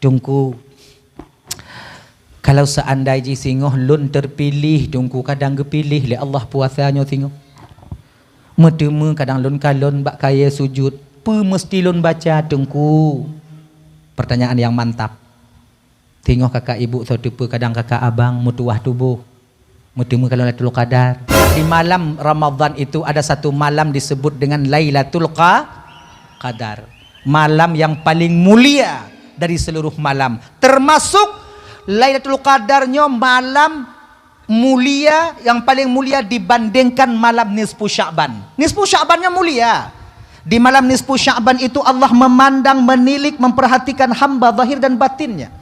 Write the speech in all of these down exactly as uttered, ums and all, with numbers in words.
"Teungku, kalau seandai jih singoh lôn teupiléh, Teungku, kadang geupiléh lé Allah puasa nyoe singoh. Meuteumé kadang lôn kalon bak kayée sujut, peue meuseuti lôn baca, Teungku?" Pertanyaan nyang mantap. Singoh kakak ibu soe teupeu kadang kakak abang meutuwah tuboh. Meuteumé kalon Lailatul Qadar. Di malam Ramadhan itu ada satu malam disebut dengan Lailatul Qa-, Qadar. Malam yang paling mulia dari seluruh malam. Termasuk Lailatul Qadar nyoe malam mulia, yang paling mulia dibandingkan malam nisfu Sya'ban. Nisfu Sya'ban nyoe mulia. Di malam nisfu Sya'ban itu Allah memandang, menilik, memperhatikan hamba zahir dan batinnya.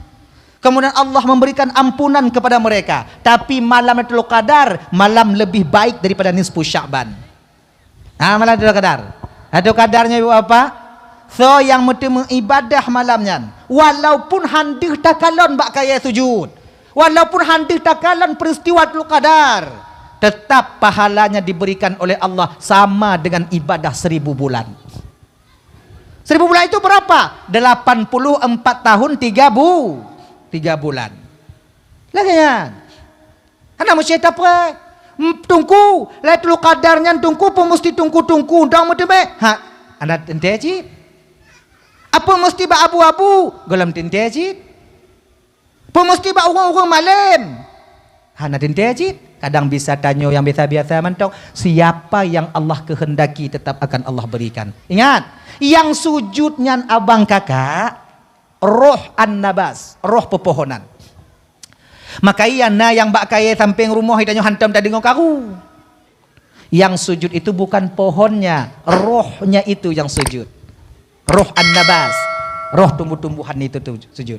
Kemudian Allah memberikan ampunan kepada mereka. Tapi malam Lailatul Qadar, malam lebih baik daripada nisfu Sya'ban. Ha, malam Lailatul Qadar. Lailatul Qadar nyoe, Ibu Bapak, soe nyang meuteumé ibadah malam nyan, walaupun han deuh takalon bak kayée sujud, walaupun han deuh takalon peristiwa Lailatul Qadar, tetap pahalanya diberikan oleh Allah sama dengan ibadah seribu bulan. Seribu bulan itu berapa? Delapan puluh empat tahun tiga bu-, tiga bulan. Lagée nyan. Hana meusti tapreh. Em, Teungku, Lailatul Qadar nyan, Teungku, peue meusti Teungku, Teungku, dong meuteumé? Ha, hana teuntée cit. Apeue meusti bak abu-abu? Gohlom teuntée cit. Peue meusti bak ureuëng-ureuëng malém? Hana teuntée cit. Kadang bisa tanyoe nyang biasa-biasa mantong, siapa yang Allah kehendaki tetap akan Allah berikan. Ingat, nyang sujud nyan abang kakak, roh an-nabas, roh peupohonan. Maka iya na nyang bak kayée sampéng rumoh, tanyoe hantom tadeungoe karu. Yang sujud itu bukan pohonnya, rohnya itu yang sujud. Roh an-nabas, roh tumbuh-tumbuhan itu tu sujud.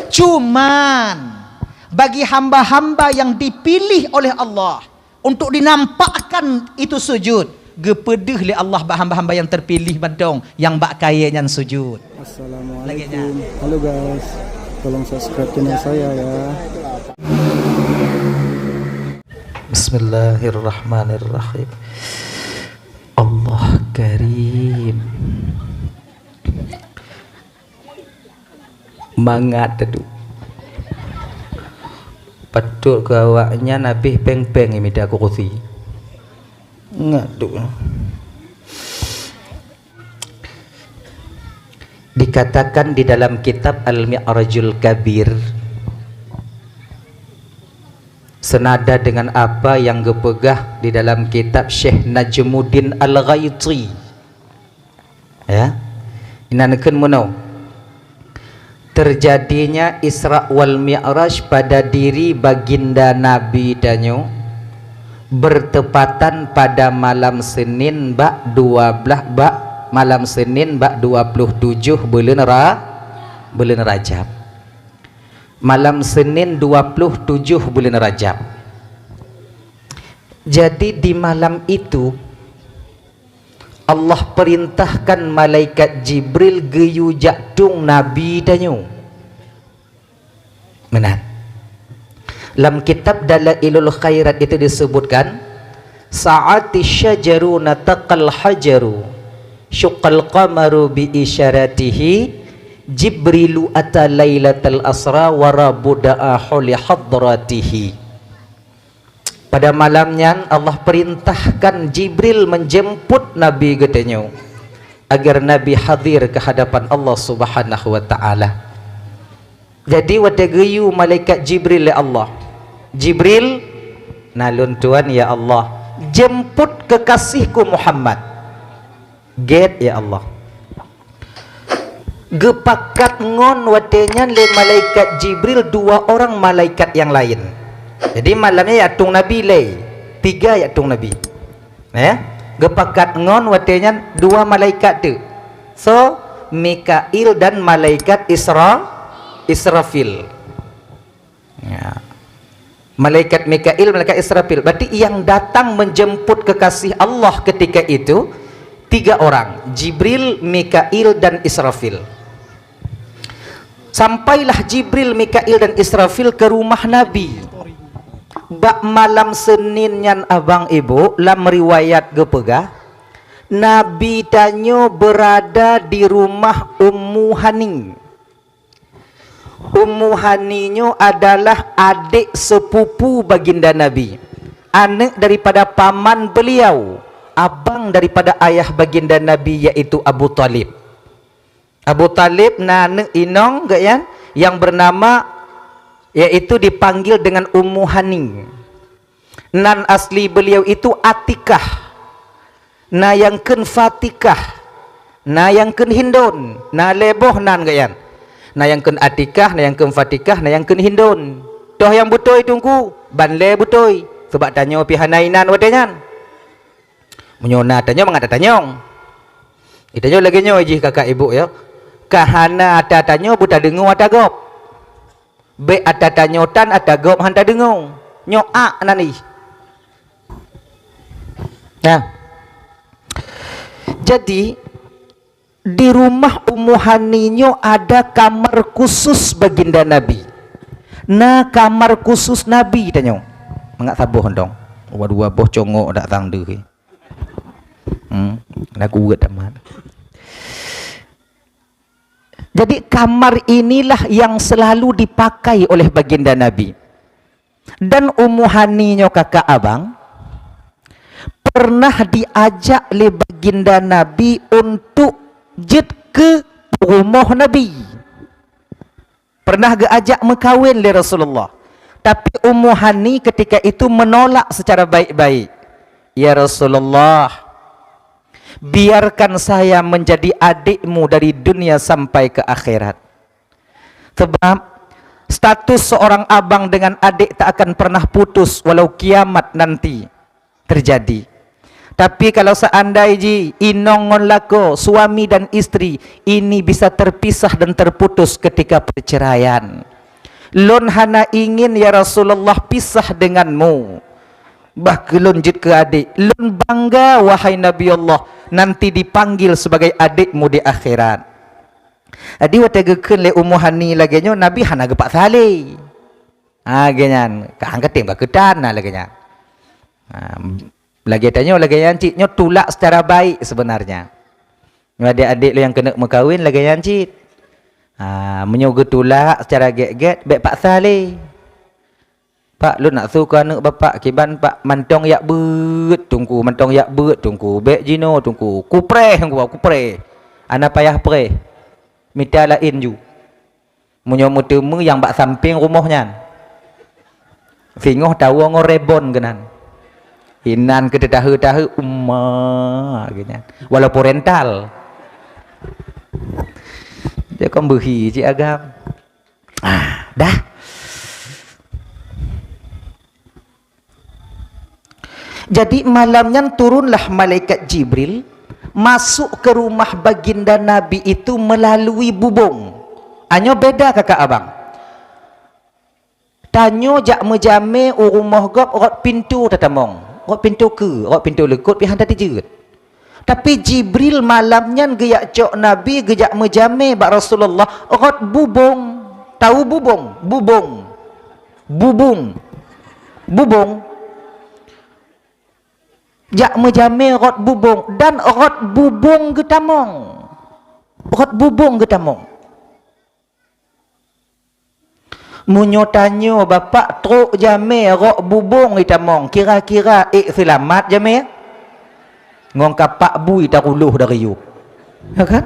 Cuman, bagi hamba-hamba yang dipilih oleh Allah untuk dinampakkan itu sujud, geupeudeuh lé Allah bak hamba-hamba yang terpilih mantong nyang bak kayée nyan sujud. Assalamualaikum. Lagée nyan. Halo guys, tolong subscribe channel saya ya. Bismillahirrahmanirrahim. Allah Karim. Mangat teuk. Patut keu awaknyan habéh péng-péng mita kurusi. Ngat teuk. Dikatakan di dalam kitab Al-Mi'rajul Kabir, senada dengan apa yang geupeugah di dalam kitab Syekh Najmuddin Al-Ghaiti. Ya. Inan kheun meunoe. Terjadinya Isra wal Mi'raj pada diri baginda Nabi tanyoe bertepatan pada malam Senin bak dua belas, bak malam Senin bak dua puluh tujoh buleuen Ra-, buleuen Rajab. Malam Senin dua puluh tujoh buleuen Rajab. Jadi di malam itu, Allah perintahkan malaikat Jibril geuyue jak tueng Nabi tanyoe. Meunan. Lam kitab Dalailul Khairat itu disebutkan, "Sa'ati syajaru nataqal hajaru, syuqqal qamaru bi isyaratihi, Jibrilu ata lailatal asra wa Rabbu da'ahu li hadratihi." Pada malam nyan, Allah perintahkan Jibril menjemput Nabi geutanyoe, agar Nabi hadir ke hadapan Allah Subhanahu wa Ta'ala. Jadi, watée geuyue malaikat Jibril lé Allah, "Jibril, na lôn tuan, ya Allah, jemput kekasihku Muhammad." Gét, ya Allah. Geupakat ngon watée nyan lé malaikat Jibril dua orang malaikat nyang laén. Jadi malam nyan jak tueng Nabi lé, tiga jak tueng Nabi. Ya, geupakat ngon watée nyan dua malaikat tu. So, Mikail dan malaikat Isra-, Israfil. Ya. Malaikat Mikail, malaikat Israfil. Berarti yang datang menjemput kekasih Allah ketika itu tiga orang, Jibril, Mikail, dan Israfil. Sampailah Jibril, Mikail, dan Israfil ke rumah Nabi. Bak malam Senin nyan, abang ibu, lam riwayat geupeugah, Nabi tanyoe berada di rumah Ummu Hani. Ummu Hani nyoe adalah adék sepupu Baginda Nabi, aneuk daripada paman beliau, abang daripada ayah Baginda Nabi, yaitu Abu Thalib. Abu Thalib na aneuk inong geuh nyan yang bernama, yaitu dipanggil dengan Ummu Hani. Nan asli beliau itu Atikah. Na nyang kheun Fatikah. Na nyang kheun Hindun. Na lhèe boh nan geuh nyan. Na nyang kheun Atikah, na nyang kheun Fatikah, na nyang kheun Hindun. Toh nyang beutôi, Teungku? Ban lhèe beutôi. Sabab tanyoe pih hana inan watèe nyan. Meunyoe na tanyoe, mangat tatanyong. Geutanyoe lagèe nyoe jih kakak ibu, ya. Ka hana ata tanyoe, beutadeungoe ata gob. Bèk ata tanyoe tan, ata gob han tadeungoe. Nyoe ak nan ih. Nah. Jadi, di rumah Ummu Hani nyoe ada kamar khusus Baginda Nabi. Na kamar khusus Nabi tanyoe. Mangat saboh dong. Dua-dua boh congok dak sang deuh. Hmm, lagu geuh tamat. Jadi, kamar inilah yang selalu dipakai oleh Baginda Nabi. Dan Ummu Hani nyoe kakak abang, pernah diajak lé Baginda Nabi untuk jeuet keu rumoh Nabi. Pernah geuajak meukawen lé Rasulullah. Tapi Ummu Hani ketika itu menolak secara baik-baik. "Ya Rasulullah, biarkan saya menjadi adikmu dari dunia sampai ke akhirat." Sebab status seorang abang dengan adik tak akan pernah putus walau kiamat nanti terjadi. Tapi kalau seandai jih inong ngon lakoe, suami dan istri, ini bisa terpisah dan terputus ketika perceraian. Lôn hana ingin, ya Rasulullah, pisah denganmu. Bah keu lôn jeuet keu adék. Lôn bangga, wahai Nabi Allah, nanti dipanggil sebagai adikmu di akhirat. Jadi, watèe geukheun lé Ummu Hani lagèe nyoe, Nabi hana geupaksa lé. Ha, lagèe nyan. Ka han katem ka keutan na lagèe nyan. Ha, lagèe tanyoe lagèe nyan cit, nyoe tulak secara baik sebenarnya. Nyoe adék-adék lôn nyang keuneuk meukawen lagèe nyan cit. Ha, meunyoe geutulak secara gét-gét, bèk paksa lé. "Pak, lôn nak su keu aneuk bapak, kiban pak mantong jak beuet Teungku, mantong jak beuet Teungku, bèk jinoe Teungku, kupreh Teungku, kupreh." Hana payah preh. Mita laén ju. Meunyoe meuteumé nyang bak sampéng rumoh nyan. Singoh tawoe ngon rebon keunan. Inan keu teutahe-tahe uma geuh nyan. Walaupun rental. Dia kan beuhi cit agam. Ah, dah. Jadi malam nyan turunlah malaikat Jibril masuk ke rumah baginda Nabi itu melalui bubong. Anyoe beda kakak abang. Tanyoe jak meujamé u rumoh gob rot pintoe tatamong, rot pintoe keue, rot pintoe leukot pih han tateujeut. Tapi Jibril malam nyan geujak cok Nabi geujak meujamé bak Rasulullah rot bubong. Tahu bubong? Bubong. Bubong. Bubong. Jak meujamé rot bubong dan rot bubong geutamong. Rot bubong geutamong. Meunyoe tanyoe bapak trok jamé rot bubong itamong, kira-kira ék seulamat jamé? Ngon kapak bui taruloh dari yub. Ya kan?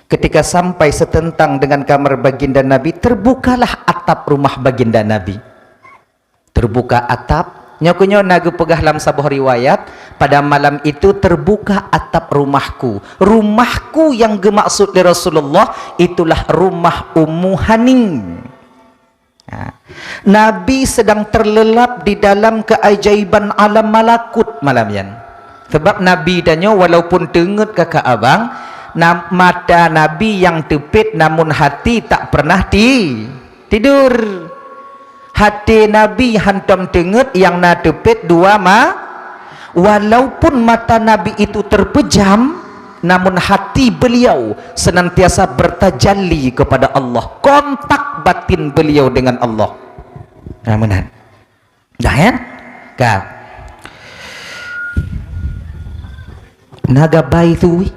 Ketika sampai setentang dengan kamar baginda Nabi, terbukalah atap rumah baginda Nabi. Terbuka atap. Nyoe keunyoe na geupeugah lam saboh riwayat, pada malam itu terbuka atap rumahku. Rumahku yang geumaksud lé Rasulullah itulah rumah Ummu Hani. Ha. Nabi sedang terlelap di dalam keajaiban alam malakut malam nyan. Sebab Nabi tanyoe walaupun teungeut kakak abang, na-, mata Nabi nyang teupet namun hati tak pernah ti-, tidur. Hati Nabi hantom teungeut nyang na teupet dua ma-, walaupun mata Nabi itu terpejam, namun hati beliau senantiasa bertajalli kepada Allah, kontak batin beliau dengan Allah. Nah, meunan. Dah, ya? Ka. Na gabai tu, wi?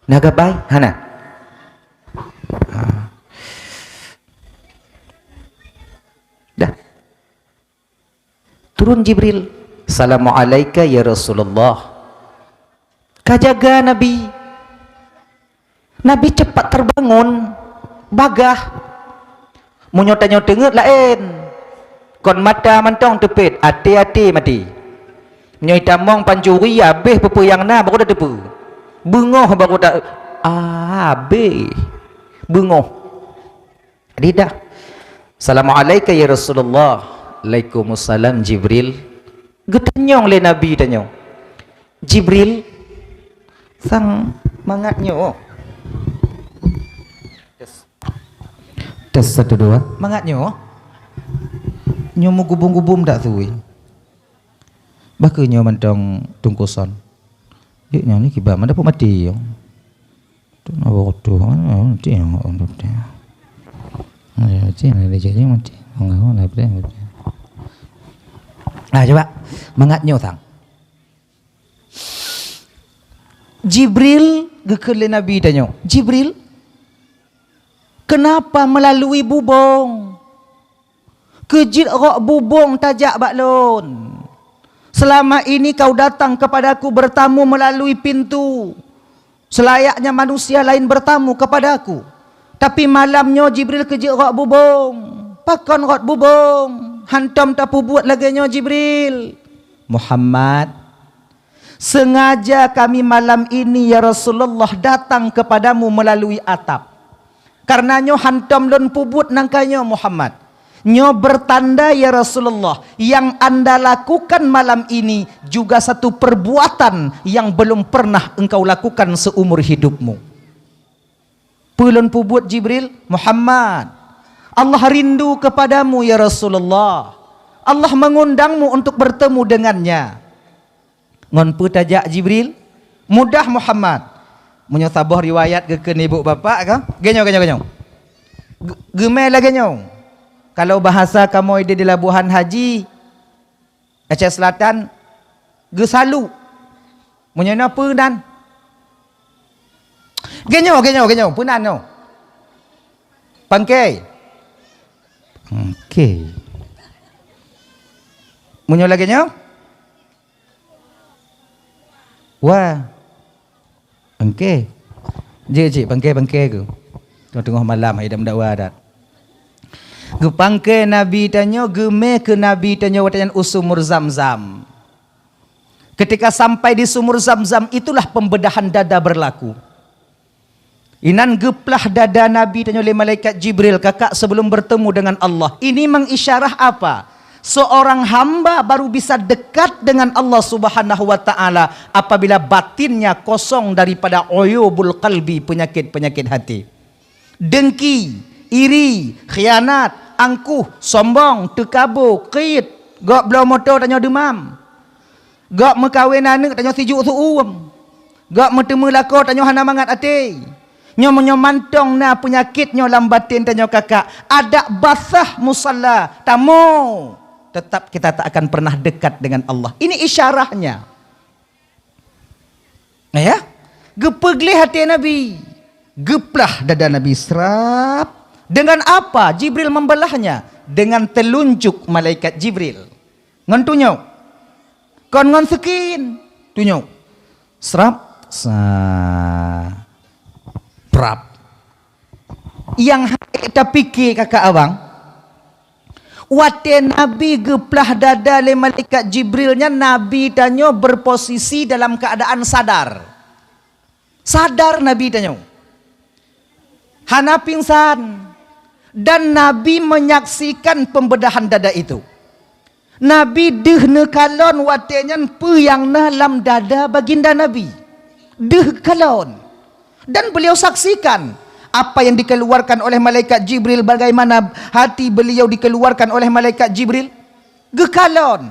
Na gabai? Hana? Ha. Turun Jibril, "Salamu alaika ya Rasulullah." Ka jaga Nabi. Nabi cepat terbangun, bagah. Meunyoe tanyoe teungeut laén, kon mata mantong teupet, até-até maté. Meunyoe itamong pancuri, habéh peue-peue nyang na baru tateupeue. Beungoh baru ta-, ah, habéh. Beungoh. Jadi dah. "Salamu alaika ya Rasulullah." "Alaikumussalam Jibril." Geutanyong lé Nabi tanyoe, "Jibril, sang mangat nyoe?" Tes satu dua. "Mangat nyoe?" "Nyoe meugubum-gubum dak tui?" "Bah kheueh nyoe mantong tungkoson." "Jeuet nyoe ni kiban, mana pun mati nyoe." Tu na waktu, mati nyoe, mati. Mati, mati, mati. Ah, cuba. Mangat nyoe sang. Jibril geukheun lé Nabi tanyoe, "Jibril, kenapa melalui bubông? Keu jeuet rot bubông tajak bak lôn. Selama ini kau datang kepadaku bertamu melalui pintu, selayaknya manusia lain bertamu kepadaku. Tapi malam nyoe Jibril keu jeuet rot bubông. Pakon rot bubông? Hantom tapeubuet lagée nyoe Jibril." "Muhammad, sengaja kami malam ini, ya Rasulullah, datang kepadamu melalui atap. Karena nyoe hantom lôn peubuet nangka nyoe, Muhammad. Nyoe bertanda, ya Rasulullah, yang Anda lakukan malam ini juga satu perbuatan yang belum pernah engkau lakukan seumur hidupmu." "Peue lôn peubuet, Jibril?" "Muhammad, Allah rindu kepadamu, ya Rasulullah. Allah mengundangmu untuk bertemu dengannya." "Ngon peue tajak, Jibril?" "Mudah, Muhammad. Meunyoe saboh riwayat geukheun ibu bapak ka, geunyoe, geunyoe, geunyoe. Ge-, geumé lagée nyoe. Kalau bahasa kamoe di, di Labuhan Haji, Aceh Selatan, geusalu. Meunyoe na peue nan?" "Geunyoe, geunyoe, geunyoe, peue nan nyoe?" "Pangke." "Pangke." "Meunyoe lagée nyoe?" "Wah." "Pangke." "Jeuet cit, pangke, pangke," keu. Teungoh-teungoh malam, hai dam dakwa dat. Geupangke Nabi tanyoe, geumé keu Nabi tanyoe watée nyan u Sumur Zamzam. Ketika sampai di Sumur Zamzam, itulah pembedahan dada berlaku. Inan geuplah dada Nabi tanyoe lé malaikat Jibril, kakak, sebelum bertemu dengan Allah. Ini mengisyarah apa? Seorang hamba baru bisa dekat dengan Allah Subhanahu wa Ta'ala apabila batinnya kosong daripada uyubul qalbi, penyakit-penyakit hati. Dengki, iri, khianat, angkuh, sombong, teukabo, krit, gob bloe moto tanyoe deumam. Gob meukawen aneuëk tanyoe sijuek seu-uem. Gob meuteumé lakoe tanyoe hana mangat até. Nyoe meunyoe mantong na peunyakét nyoe lam batén tanyoe kakak, adak basah musalla, tamoe, tetap kita tak akan pernah dekat dengan Allah. Ini isyarahnya. Ya? Geupeugleh até Nabi. Geuplah dada Nabi serap. Dengan apa Jibril membelahnya? Dengan telunjuk malaikat Jibril. Ngon tunyok. Kon ngon sikin. Tunyok. Serap. Sa. Prap. Nyang hana tapike kakak abang, watée Nabi geuplah dada lé malaikat Jibril nyan, Nabi tanyoe berposisi dalam keadaan sadar. Sadar Nabi tanyoe. Hana pingsan. Dan Nabi menyaksikan pembedahan dada itu. Nabi deuh neukalon watée nyan peue nyang na lam dada baginda Nabi. Deuh kalon. Dan beliau saksikan apa yang dikeluarkan oleh malaikat Jibril, bagaimana hati beliau dikeluarkan oleh malaikat Jibril. Geukalon.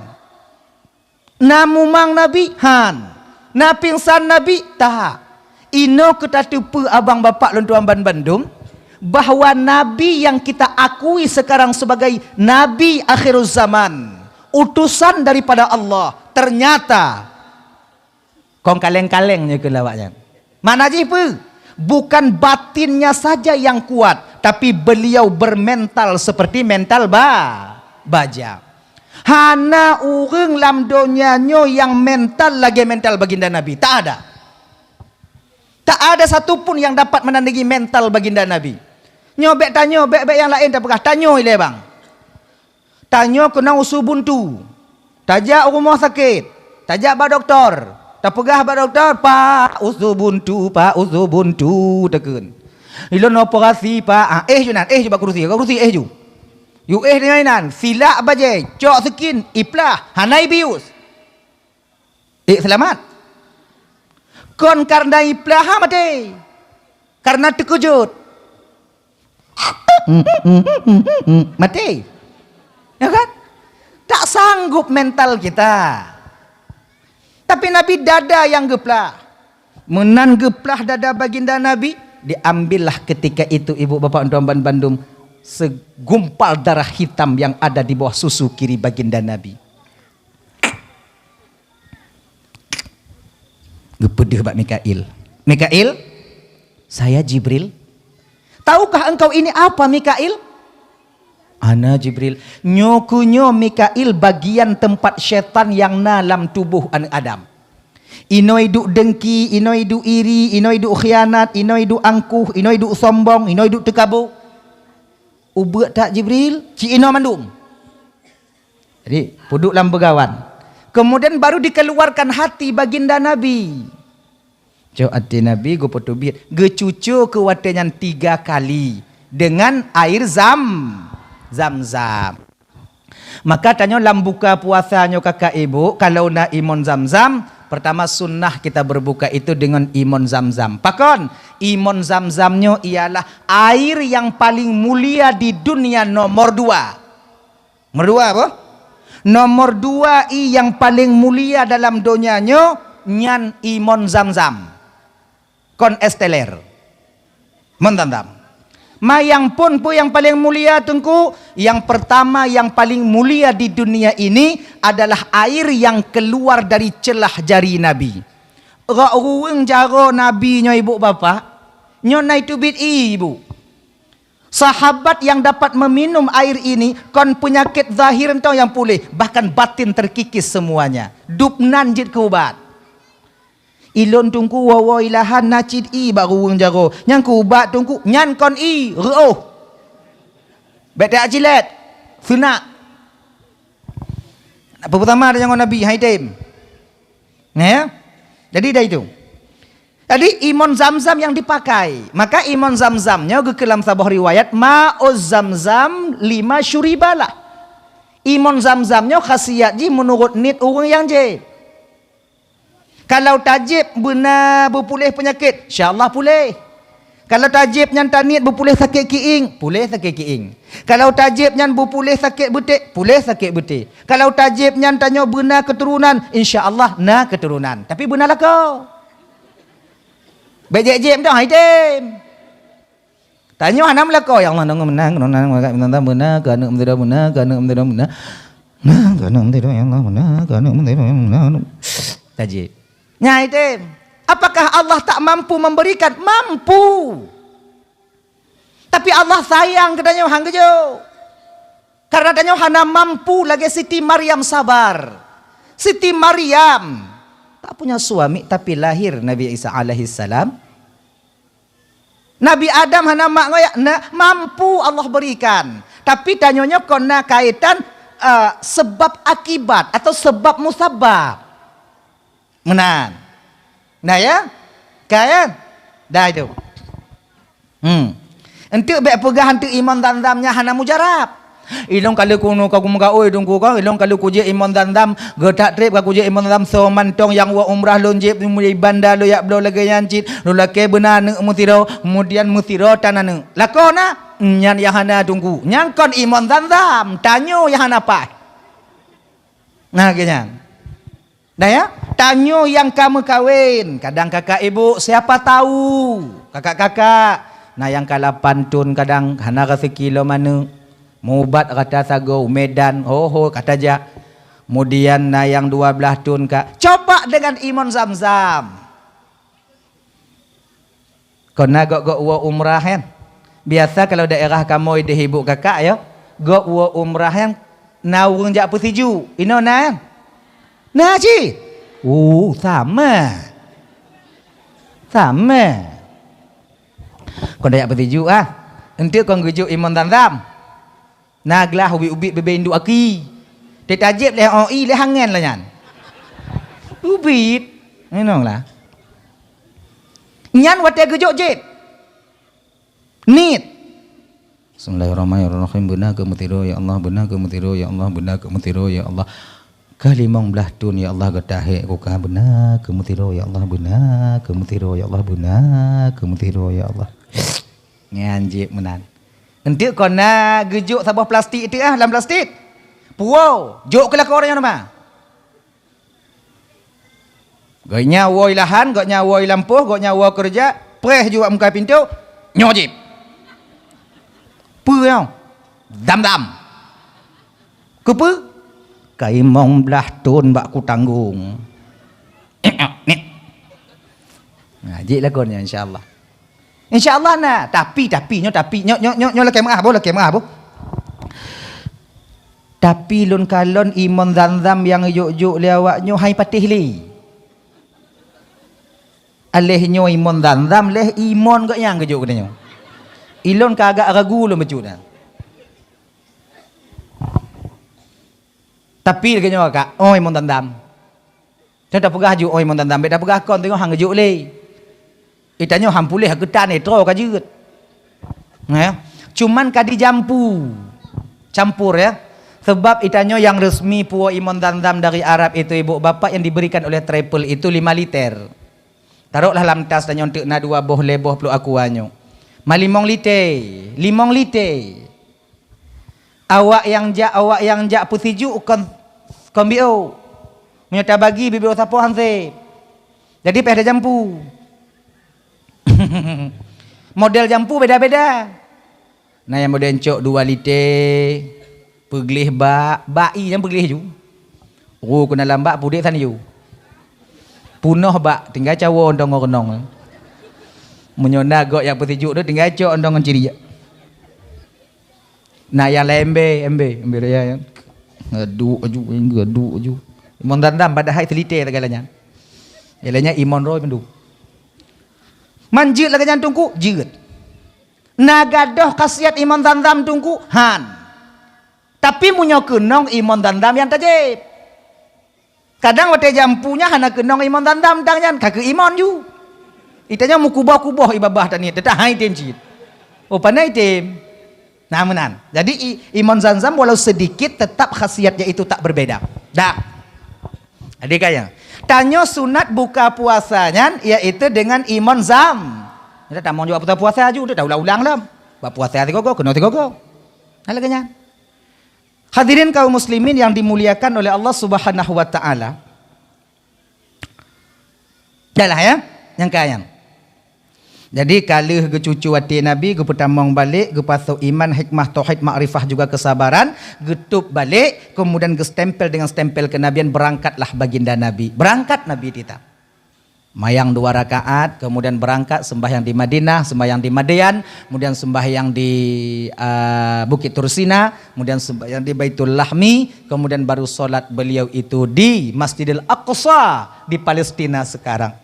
Na mumang Nabi? Han. Na pingsan Nabi? Tak. Inoe keu tateupeue abang bapak lôn tuan banbandum, bahwa Nabi yang kita akui sekarang sebagai Nabi akhiruz zaman, utusan daripada Allah, ternyata kon kaleng-kaleng nyoe keu awaknyan. Makna jih peue? Bukan batinnya saja yang kuat, tapi beliau bermental seperti mental ba-, baja. Hana ureuëng lam donya nyoe nyang mental lagée mental baginda Nabi. Tak ada. Tak ada satu pun yang dapat menandingi mental baginda Nabi. Nyoe bék tanyoe, bék-bék nyang laén tapeugah, tanyoe ilée bang. Tanyoe keunong usu buntu. Tajak u rumoh sakét, tajak bak dokto. Tapeugah bak dokto, "Pak, usu buntu, Pak, usu buntu," takheun. "Ilôn operasi, Pak." Ah, éh ju nan, éh ju bak kerusi, bak kerusi éh ju. Yue éh deungon inan, silak bajée, cok sikin, iplah, hana ibius. Ék seulamat. Kon kareuna iplah ha maté. Kareuna teukeujot. Maté. Ya kan? Tak sanggup mental kita. Tapi Nabi dada yang geuplah. Meunan geuplah dada baginda Nabi, diambillah ketika itu ibu bapak tuan ban bandum segumpal darah hitam yang ada di bawah susu kiri baginda Nabi. Geupeudeuh bak Mikail. "Mikail, saya Jibril." "Tahukah engkau ini apa, Mikail?" "Ana Jibril." "Nyoe keu nyoe Mikail bagian teumpat syaitan nyang na lam tuboh aneuëk Adam. Inoe duek deungki, inoe duek iri, inoe duek khianat, inoe duek angkuh, inoe duek sombong, inoe duek teukabo." "Ubeut that Jibril, ci inoe mandum." Jadi, peuduek lam beugawan. Kemudian baru dikeluarkan hati baginda Nabi. Cok até Nabi geupeuteubiet, geucuco keu watée nyan tiga kali dengan air zam, zam-zam. Maka tanyoe lam buka puasa nyoe kakak ibu, kalau na imon zam-zam, pertama sunnah kita berbuka itu dengan imon zam-zam. Pakon? Imon zam-zam nyoe ialah air yang paling mulia di dunia nomor dua. Nomor dua apa? Nomor dua i yang paling mulia dalam donya nyoe nyan imon zam-zam. Kon es teler. Imon zam-zam. Ma nyang phon peue nyang paling mulia teungku? Yang pertama yang paling mulia di dunia ini adalah air yang keluar dari celah jari Nabi. Rok ruweueng jaroe Nabi nyoe ibu bapak, nyoe na iteubiet ié ibu. Sahabat yang dapat meminum air ini kon peunyakét zahir ento nyang puléh, bahkan batin terkikis semuanya. Dubnan jeuet keu ubat. Ilôn teungku woe-woe ilahan na cit ié bak ruweueng jaroe. Nyang keu ubat teungku, nyan kon ié, reuôh. Bék tajak cilét, seunak. Peue sama deungon Nabi, hai tem. Nah, ya? Jadi dari itu. Jadi imon zam-zam yang dipakai. Maka imon zam-zam nyoe geukheun lam saboh riwayat, "Ma'uz zam-zam lima syuribalah." Imon zam-zam nyoe khasiat jih meunurot niet ureuëng nyang jieb. Kalau tajieb beuna beupuléh peunyakét, insya Allah puléh. Kalau tajieb nyan taniet beupuléh sakét kiéng, puléh sakét kiéng. Kalau tajieb nyan beupuléh sakét beutek, puléh sakét beutek. Kalau tajieb nyan tanyoe beuna keuturonan, insya Allah na keuturonan. Tapi beuna lakoe. Bék jieb-jieb dah, hai tem. Tanyoe hana meulakoe, "Ya Allah, nang meunang, nang meunang, beuna, keu aneuk meusidroe beuna, keu aneuk meusidroe beuna." Nah, keu aneuk meusidroe, "Ya Allah, beuna, keu aneuk meusidroe beuna." Tajieb. Nyai tem, apakah Allah tak mampu memberikan? Mampu. Tapi Allah sayang keu tanyoe, han geujok. Karena tanyoe hana mampu lagée Siti Maryam sabar. Siti Maryam tak punya suami tapi lahir Nabi Isa alaihissalam. Nabi Adam hana mak ngoyak, na mampu Allah berikan. Tapi tanyoe nyoe kon na kaitan, eh, sebab akibat atau sebab musabab. Meunan. Nah ya? Ka ya? Dah itu. Hmm. Enteuk bék peugah enteuk imon zam-zam nyan hana mujarab. Ilong kali kunu ka kumeugaui dungku ka, ilong kali kujék imon zam-zam, geutak treb ka kujék imon zam-zam soe mantong nyang wak umrah lôn jép di banda lôn yak bloe lagée nyan cit, lôn lakée beuna aneuk meusidroe, kemudian meusidroe tan aneuk. Lakoe na? Nyan nyang hana dungku. Nyang kon imon zam-zam, tanyoe nyang hana paih. Nah, lagée nyan. Nah ya, tanyoe nyang ka meukawen, kadang kakak ibu, siapa tahu, kakak-kakak, na nyang ka lapan thon kadang hana raseuki lom aneuk, mubat rata sagoe u Medan, ho-ho ka tajak. Kemudian na nyang dua blaih thon ka, coba dengan imon zam-zam. Kon na gok-gok woe umrah nyan. Biasa kalau daerah kamoe di ibu kakak ya, gok woe umrah nyan Na ureuëng jak peusijuek, inoe na? Na cit. Oh, sama. Sama. Kon jak peusijuek ah. Enteuk kon geujok imon Zamzam. Na glah ubit-ubit bibée induek aki. Teutajeb lé oi lé hangen lah nyan. Ubit. Inong lah. Nyan watée geujok jeb. Niet. Bismillahirrahmanirrahim. Beuna keu meusidroe ya Allah, beuna keu meusidroe ya Allah, beuna keu meusidroe ya Allah. Ka limong blaih thon ya Allah geutahek kuka, beuna keu meusidroe ya Allah, beuna keu meusidroe ya Allah, beuna keu meusidroe ya Allah. Nyan jeuet meunan. Enteuk kon na geujok saboh plastik teuh ah lam plastik. Puwoe, jok keu lakoe ureuëng nyan teuma. Gobnyan woe i lahan, gobnyan woe i lampôh, gobnyan woe keureuja, preh ju bak muka pintoe, nyoe jib. Peue nyoe? Dam-dam. Keupeue? Ka limong blaih thon bak kutanggong. Nit. Nah, jik lakoe nyan insya Allah. Insya Allah na, tapi, tapi, nyoe tapi, nyoe, nyoe, nyoe, nyoe lakée meuah boh, lakée meuah boh. Tapi lôn kalon imon Zamzam nyang jok-jok lé awak nyoe hai patéh lé. Aléh nyoe imon Zamzam, lé imon geuh nyang geujok geutanyoe. Ilôn ka agak ragu lôn bacut na. Tapi lagée nyoe ka, oh imon Zamzam. Nyoe tapeugah ju, oh imon Zamzam, bék tapeugah kon teungoh han geujok lé. Itanyoe han puléh geutan, eh, troe ka jeuet. Nah, ya. Cuman ka dijampu. Campur, ya. Sebab itanyoe yang resmi puwoe imon Zamzam dari Arab itu, ibu bapak, yang diberikan oleh travel itu lima liter. Taroklah lam tas tanyoe teuk na dua boh, lhée boh pluek aqua nyoe. Ma limong liter, limong liter. Awak nyang jak, awak nyang jak peusijuek kon, kon biôh. Meunyoe tabagi biôh sapoe han sép. Jadi payah tajampu. Model jampu beda-beda. Na nyang model cok dua liter, peugleh bak, bak ie nyang peugleh ju. Ru keunan lam bak pudek san yue. Punoh bak tinggai cawoe dong ngon reunong. Meunyoe na gok nyang peusijuek tu tinggai cok dong ngon ciriek. Na nyang laén embe, embe, embe raya nyan. Ngaduk aju, ngaduk aju. Imon Zamzam padahai seulitée segala nyan. Ilanya imon roh mandum. Man jeuet lagée nyan teungku, jeuet. Na gadôh khasiat imon Zamzam teungku, han. Tapi meunyoe keunong imon Zamzam nyang tajép. Kadang watée jampu nyan hana keunong imon Zamzam dang nyan, ka keu imon ju. Itanyoe meukuboh-kuboh i babah taniet, teutap hai tem cit. Oh, pane item. Nah, meunan. Jadi i-, imon Zamzam walau sedikit tetap khasiatnya itu tak berbeda. Dah. Jadi kaya. Tanyoe sunat buka puasa nyan yaitu dengan imon Zam. Kita tamong juga puasa-puasa ju, tak ulang-ulang dah. Bak puasa tiga go, kena tiga go. Nah, lagée nyan. Hadirin kaum muslimin yang dimuliakan oleh Allah Subhanahu wa taala. Dahlah ya, nyang kaya. Jadi ka lheueh geucucu até Nabi, geupeutamong balek, geupasok iman, hikmah, tauhid, makrifah juga kesabaran, geutôb balek, kemudian geustempel dengan stempel kenabian, berangkatlah baginda Nabi. Berangkat Nabi kita. Mayang dua rakaat, kemudian berangkat sembahyang di Madinah, sembahyang di Madian, kemudian sembahyang di, ah, Bukit Tursina, kemudian sembahyang di Baitul Lahmi, kemudian baru sholat beliau itu di Masjidil Aqsa di Palestina sekarang.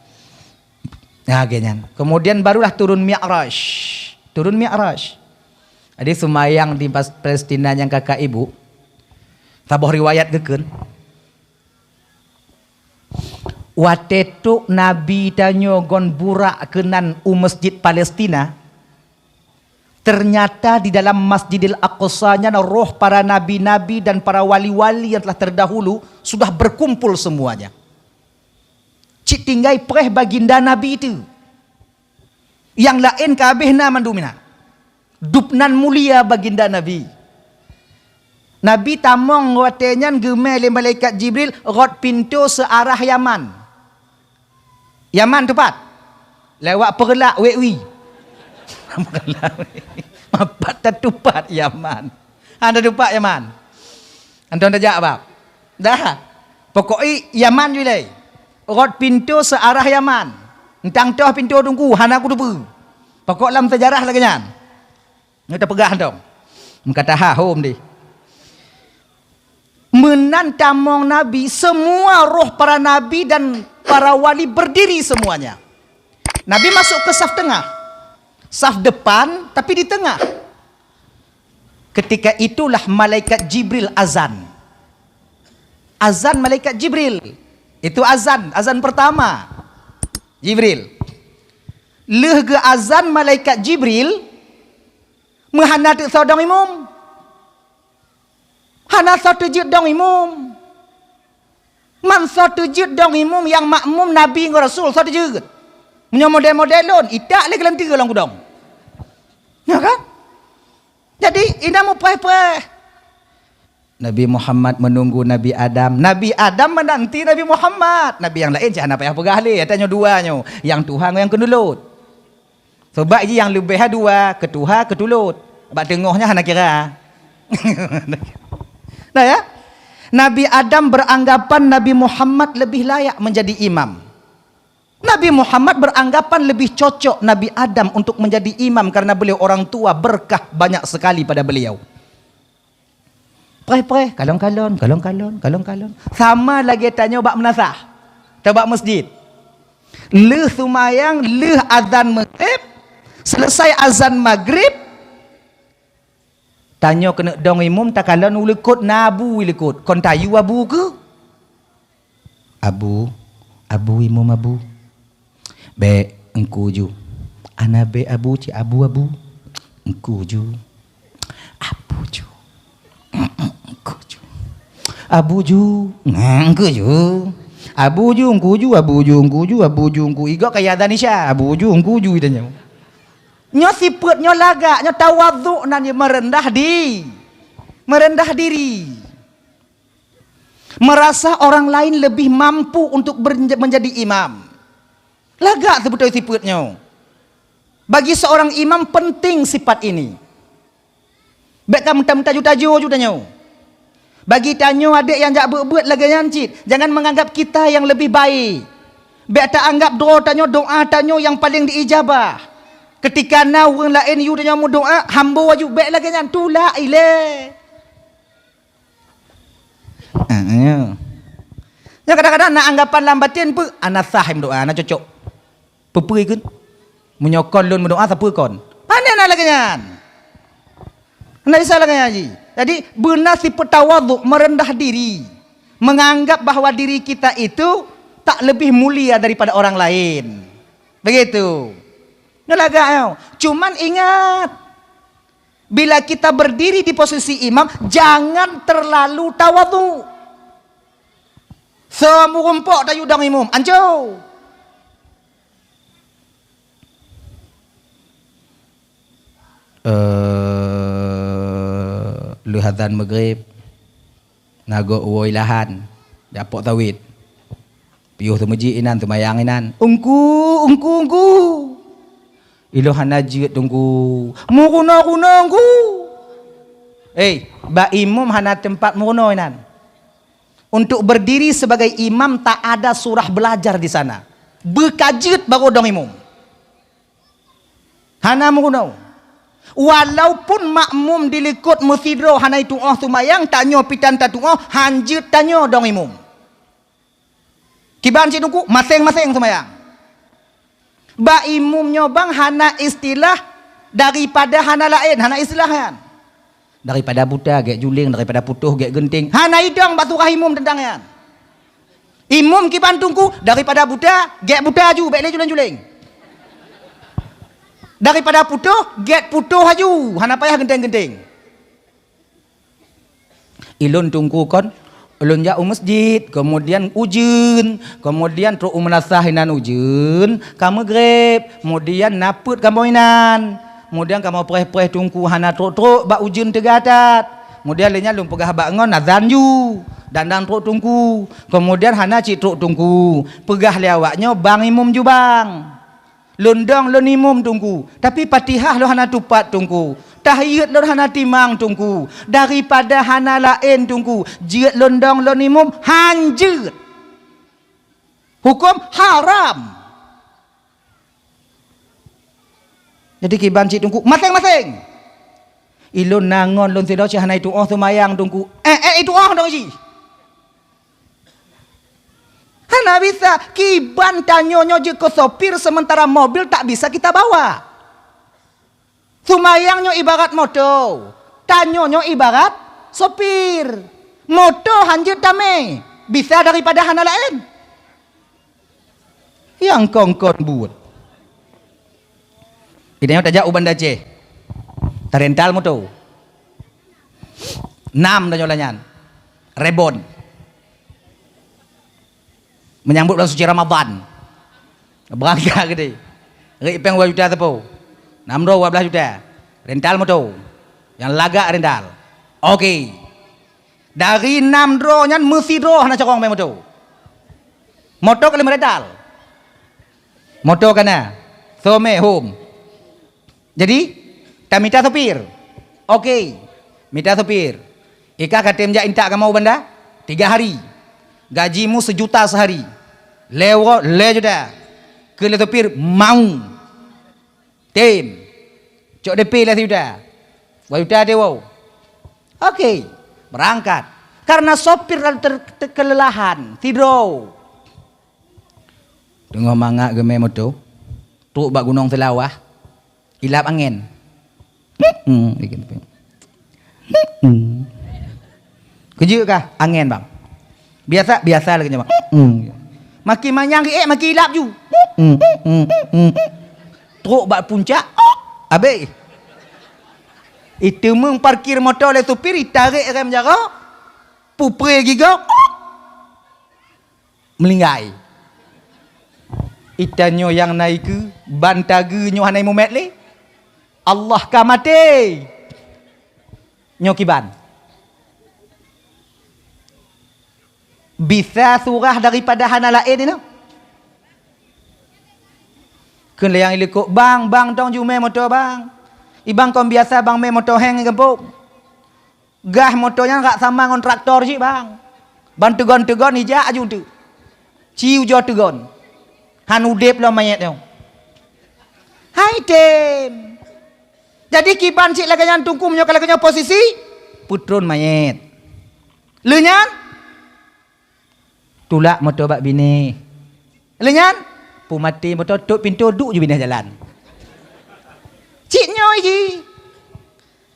Nah, geuh nyan. Kemudian barulah turun Mi'raj. Turun Mi'raj. Jadi sembahyang di Pas-, Palestina nyang kakak ibu, saboh riwayat geukheun, watée trok Nabi tanyoe ngon burak keunan u Masjid Palestina, ternyata di dalam Masjidil Aqsa nyan roh para nabi-nabi dan para wali-wali yang telah terdahulu sudah berkumpul semuanya. Cit tinggai preh baginda Nabi tu. Nyang laén ka habéh na mandum na. Dubnan mulia baginda Nabi. Nabi tamong watée nyan geumé lé malaikat Jibril rot pintoe seuarah Yaman. Yaman teupat. Lewat Peureulak, Wekwi. Mapat tatupat Yaman. Hana tatupat Yaman. Anton tajak bab. Dah. Pokok i Yaman ju ilée. Rot pintoe seuarah Yaman. Entang toh pintoe teungku, hana kuteupeue. Pokok lam seujarah lagée nyan. Nyoe tapeugah dong. Meuka taha hom deh. Meunan tamong Nabi, semua roh para nabi dan para wali berdiri semuanya. Nabi masuk ke saf tengah. Saf depan, tapi di tengah. Ketika itulah malaikat Jibril azan. Azan malaikat Jibril. Itu azan, azan pertama. Jibril. Lheueh geu azan malaikat Jibril, meuhana teuk soe dong imum. Hana soe teujeuet dong imum. Man soe teujeuet dong imum nyang makmum Nabi ngon Rasul, soe teujeuet. Meunyoe model-model lôn, itak lé geulanteue lam gudong. Ya kan? Jadi, inong mupreh-preh. Nabi Muhammad menunggu Nabi Adam. Nabi Adam menanti Nabi Muhammad. Nabi nyang laén cit hana payah peugah lé, tanyoe dua nyoe, nyang tuha ngon nyang keunulot. Sabab jih nyang leubeh dua, keu tuha, keu tulot. Bak teungoh nyan hana kira. Nah ya. Nabi Adam beranggapan Nabi Muhammad lebih layak menjadi imam. Nabi Muhammad beranggapan lebih cocok Nabi Adam untuk menjadi imam karena beliau orang tua, berkah banyak sekali pada beliau. Preh-preh, kalon-kalon, kalon-kalon, kalon-kalon. Sama lagée tanyoe bak meunasah, atau bak masjid. Lheueh seumayang, lheueh azan maghrib, selesai azan maghrib, tanyoe keuneuk dong imum, takalon u likot, na abu u likot. Kon tayue abu keuh? Abu, abu imum abu. Bék, engku ju. Ana bék abu, cit abu, abu. Engku ju. Abu ju. Engku ju. Abu ju. Nah, engku ju. Abu ju, engku ju, abu ju, engku ju, abu ju, engku. Igok kaya Danisha. Abu ju, engku ju, itanyoe. Nyoe sifeuet nyoe lagak, nyoe tawadhu nan nyoe meureundah di-, meureundah diri. Merasa orang lain lebih mampu untuk ber-, menjadi imam. Lagak seubeutôi sifeuet nyoe. Bagi seorang imam penting sifat ini. Bék ka meuta-meuta ju tajoe ju tanyoe. Bagi tanyoe adék nyang jak beuet-beuet lagée nyan cit, jangan menganggap kita yang lebih baik. Bék taanggap droe tanyoe, doa tanyoe nyang paleng diijabah. Keutika na ureuëng laén yue tanyoe meudoa, hambo aju, bék lagée nyan, tulak ilée. Ah, ya. Nyan kadang-kadang na anggapan lam batin peue, "Ana sah meudoa, ana cocok." Peue-peue kheun? Meunyoe kon lôn meudoa, sapeue kon? Pane na lagée nyan? Hana bisa lagée nyan jih. Jadi, beuna sifeuet tawadhu, merendah diri, menganggap bahwa diri kita itu tak lebih mulia daripada orang lain. Begitu. Nyoe lagak nyoe. Cuman ingat, bila kita berdiri di posisi imam, jangan terlalu tawadhu. Seumeurumpok tayue dong imum, anco. Eh, lheueh azan maghrib, na gob woe lahan, japok sawét. Piôh seumeujik inan, seumayang inan. Ungku, ungku, ungku. Ilôn hana jeuet, Teungku. Meurunoe-runoe, Ungku. Eh, bak imum hana teumpat meurunoe inan. Untuk berdiri sebagai imam, tak ada surah belajar di sana. Beukajeuet baru dong imum. Hana meurunoe. Walaupun makmum di likot meusidroe hana itu'oh seumayang, tanyoe pitan tatu'oh, hanjeuet tanyoe dong imum. Kiban cit Teungku, maséng-maséng seumayang. Bak imum nyoe bang hana istilah daripada hana laén, hana istilah nyan. Daripada buta gét juléng, daripada putôh gét geunteng. Hana idong bak surah imum teuntang nyan. Imum kiban Teungku, daripada buta gét buta aju, bék lé juléng-juléng. Daripada putôh gét putôh aju, hana payah geunteng-geunteng. Ilôn Teungku kon, lôn jak u masjid, kemudian ujeuen, kemudian trok u meunasah inan ujeuen, ka meugreb, kemudian na peuet kamoe inan. Kemudian kamoe preh-preh Teungku hana trok-trok bak ujeuen teuga that. Kemudian lheueh nyan lôn peugah bak ngon azan ju, dan dang trok Teungku. Kemudian hana cit trok Teungku, peugah lé awak nyoe bang imum ju bang. Lôn dong lôn imum Teungku, tapi Fatihah lôn hana tupat Teungku. Tahiyat lôn hana timang Teungku. Daripada hana laén Teungku, jeuet lôn dong lôn imum, hanjeuet. Huköm haram. Jadi kiban cit Teungku, maséng-maséng. Ilôn na ngon lôn sidroe cit hana itu'oh seumayang Teungku. Eh, eh, itu'oh dong iji. Hana bisa. Kiban tanyoe nyoe jeuet keu sopir, sementara mobil tak bisa kita bawa. Seumayang nyoe ibarat moto, tanyoe nyoe ibarat sopir. Moto hanjeuet tamé, bisa daripada hana laén. Nyang kon-kon buet. Itanyoe tajak u Banda Aceh. Tarental moto. Nam tanyoe lah nyan. Rebon. Menyambut bulan suci Ramadan. Beurangkat keudéh. Rik péng dua juta sapo. Nam droe dua belas juta. Rental moto. Nyang lagak rental. Oke. Dari nam droe nyan meusidroe hana carông mé moto. Moto ka lheueh meurental. Moto ka na. Soe mé hom. Jadi, tamita sopir. Oke. Mita sopir. Ikah ka tem jak intat kamoe u Banda? Tiga hari. Gajimu sejuta sehari. Lé uroe, lé juta. Keu lé sopir, mau. Tem. Cok D P lé sijuta. Dua juta teuh woe. Oke. Berangkat. Karena sopir lalu ter-, ter-, kelelahan. Sidroe. Teungoh mangat geumé moto. Trok bak Gunong Seulawah. Ilap angén. Hmm, hmm. Keujeuet kah? Angén, bang. Biasa, biasa lagèe nyan, bang. Hmm. Makin manyang riék, makin ilap ju. Hmm, hmm, hmm. Trok bak puncak, abéh. Iteumeung parkir moto lé supir, itarek rem jaroe, pupré gigoe. Meulinggai. Itanyoe nyang na ikeue, ban tageue nyoe hana mumet lé. Allah ka maté. Nyoe kiban. Bisa surah daripada hana laén inoe. Kheun lé nyang ilikot, "Bang, bang, tong ju mé moto, bang. Ibang kon biasa bang mé moto héng i gampông." Gah moto nyan rak sama ngon traktor cit, bang. Ban teugon-teugon ijak aju teuk. Ci ujoe teugon. Han udeb lom manyét nyoe. Hai tem. Jadi kiban cit lagèe nyan tungku meunyoe ka lagèe nyoe posisi, peutron manyét. Lheueh nyan, tulak moto bak binéh. Lheueh nyan, peumaté moto, tôp pintoe, duek ju binéh jalan. Cit nyoe jih.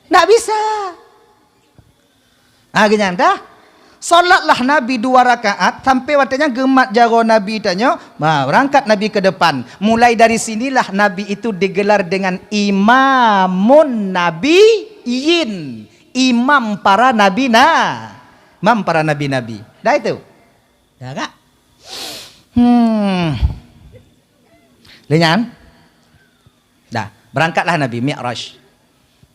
Ndak bisa. Ah, geuh nyan dah. Salatlah Nabi dua rakaat, sampai watèe nyan geumat jaroe Nabi tanyoe, bah, berangkat Nabi ke depan. Mulai dari sinilah Nabi itu digelar dengan Imamun Nabiyyin, imam para nabi na-, imam para nabi-nabi. Dah itu. Dah, kak? Hmm. Lheueh nyan? Dah, berangkatlah Nabi Mi'raj.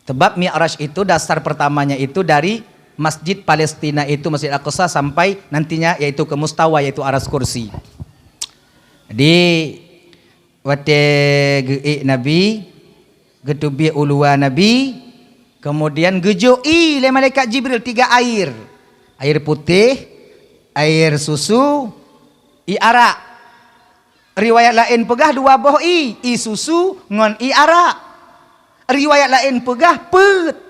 Sebab Mi'raj itu dasar pertamanya itu dari Masjid Palestina itu, Masjid Aqsa, sampai nantinya yaitu ke mustawa, yaitu aras kursi. Jadi, watèe geuék Nabi, geuteubiet u luwa Nabi, kemudian geujok ie lé malaikat Jibril tiga air. Air putéh, air susu, ie arak. Riwayat laén peugah dua boh ie, ie susu ngon ie arak. Riwayat laén peugah peuet.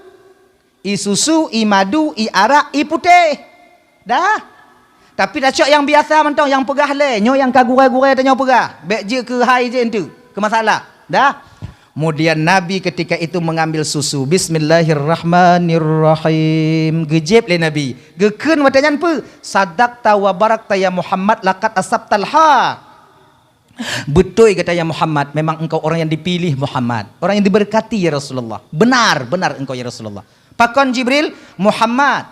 Ie susu, ie madu, ie arak, ie putéh. Dah. Tapi tacok nyang biasa mantong, nyang peugah lé, nyoe nyang ka gurèe-gurèe tanyoe peugah. Bèk jeuet keu hai jih enteuk, keu masalah. Dah. Kemudian Nabi ketika itu mengambil susu. Bismillahirrahmanirrahim. Geujép lé Nabi. Geukheun watèe nyan peue? Sadaqta wa barakta ya Muhammad, laqad asabtal haq. Beutôi gata ya Muhammad, memang engkau orang yang dipilih Muhammad, orang yang diberkati ya Rasulullah. Benar, benar engkau ya Rasulullah. Pakon Jibril? Muhammad,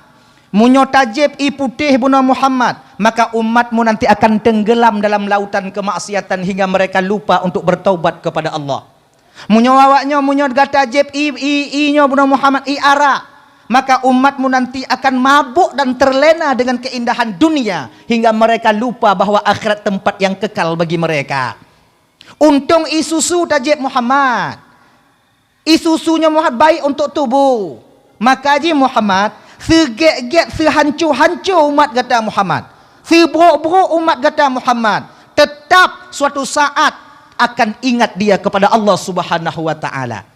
meunyoe tajép ie putéh bunoe Muhammad, maka umatmu nanti akan tenggelam dalam lautan kemaksiatan hingga mereka lupa untuk bertaubat kepada Allah. Meunyoe awaknyoe, meunyoe gata jieb ie, ie, ie nyoe bunoe Muhammad, ie arak, maka umatmu nanti akan mabuk dan terlena dengan keindahan dunia hingga mereka lupa bahwa akhirat tempat yang kekal bagi mereka. Untông ie susu tajieb Muhammad. Ie susu nyoe Muhammad baik untuk tubuh. Maka jih Muhammad, seugét-gét, seuhanco-hanco umat gata Muhammad, seubrok-brok umat gata Muhammad, tetap suatu saat akan ingat dia kepada Allah Subhanahu wa Ta'ala.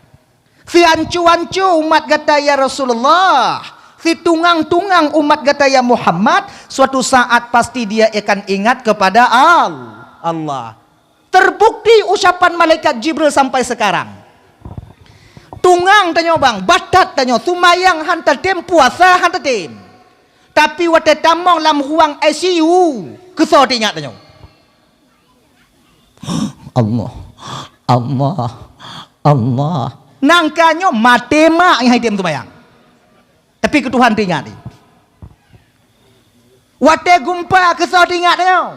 Seuhanco-hanco umat gata, ya Rasulullah, Kitungang-tungang umat gata ya Muhammad, suatu saat pasti dia akan ingat kepada Al-, Allah. Terbukti ucapan malaikat Jibril sampai sekarang. Tungang tanyoe bang, batat tanyoe, sumayang han tatem, puasa han tatem. Tapi watée tamong lam ruang I C U, keusoe teuingat tanyoe. Allah, Allah, Allah. Nangka nyoe maté mak nyang item seumayang. Tapi keu Tuhan teuingat. Watée gumpa keusoe teuingat nyoe.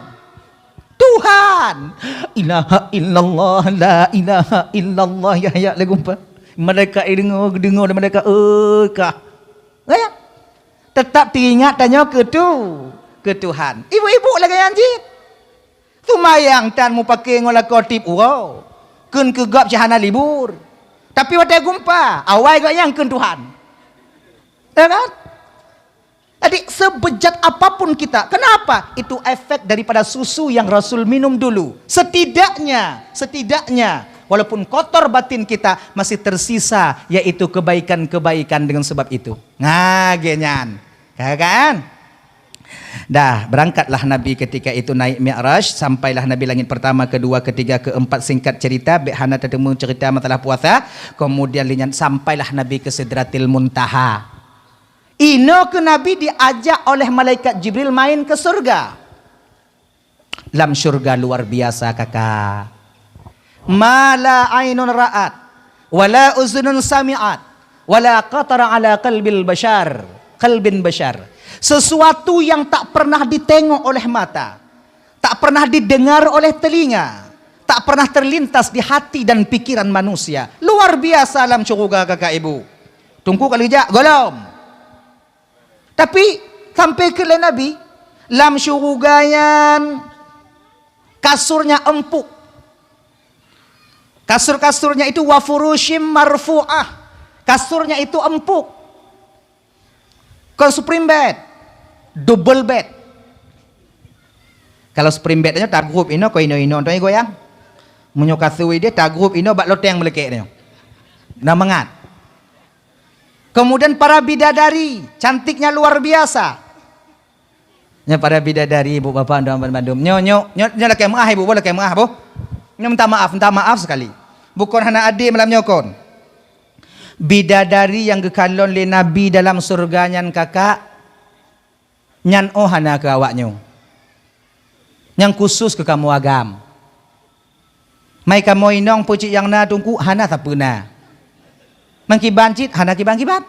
Tuhan. Ilaha illallah, la ilaha illallah, ya, ya, lé gumpa. Malaikat deungoe, deungoe lé malaikat, "Eh, kah." Ya. Tetap teuingat tanyoe keu tu, keu Tuhan. Ibu-ibu lagée nyan cit. Seumayang tan mupake ngon lakoe tiep uroe. Kheun keu gob cit hana libur. Tapi watée gumpa, awai gobnyan kheun Tuhan. Ya kan? Jadi, sebejat apapun kita, kenapa? Itu efek daripada susu yang Rasul minum dulu. Setidaknya, setidaknya, walaupun kotor batin kita, masih tersisa, yaitu kebaikan-kebaikan dengan sebab itu. Nah, lagée nyan. Ya kan? Dah, berangkatlah Nabi ketika itu naik Mi'raj, sampailah Nabi langit pertama, kedua, ketiga, keempat. Singkat cerita, bék hana teuteumé cerita masalah puasa. Kemudian lé nyan sampailah Nabi ke Sidratil Muntaha. Inoe keu Nabi diajak oleh malaikat Jibril main ke surga. Lam syurga luar biasa, kakak. Ma la ainun ra'at, wa la uzunun sami'at, wa la khatara ala qalbil bashar, qalbin bashar. Sesuatu yang tak pernah ditengok oleh mata, tak pernah didengar oleh telinga, tak pernah terlintas di hati dan pikiran manusia. Luar biasa lam syurga, kakak ibu. Teungku ka lheueh jak? Golom. Tapi, sampai keu lé Nabi, lam syurga nyan kasurnya empuk. Kasur-kasurnya itu wa furushim marfu'ah. Kasurnya itu empuk. Kon spring bed, double bed. Kalau spring bed nyoe tagrup inoe, kon inoe-inoe, tu goyang. Meunyoe kasur ideh tagrup inoe bak loteng meulekek nyoe. Na mangat. Kemudian para bidadari, cantiknya luar biasa. Nyoe para bidadari, ibu bapak, dan bandum. Nyoe, nyoe, nyoe, nyoe lakée meuah, ibu, boh lakée meuah, boh. Nyoe minta maaf, minta maaf sekali. Bukon hana adé malam nyoe kon. Bidadari nyang geukalon lé Nabi dalam syurga nyan, kakak, nyan oh hana keu awaknyoe. Nyang khusus keu kamoe agam. Mai kamoe inong peucit nyang na teungku hana sapeue na. Meukiban cit hana kiban-kiban.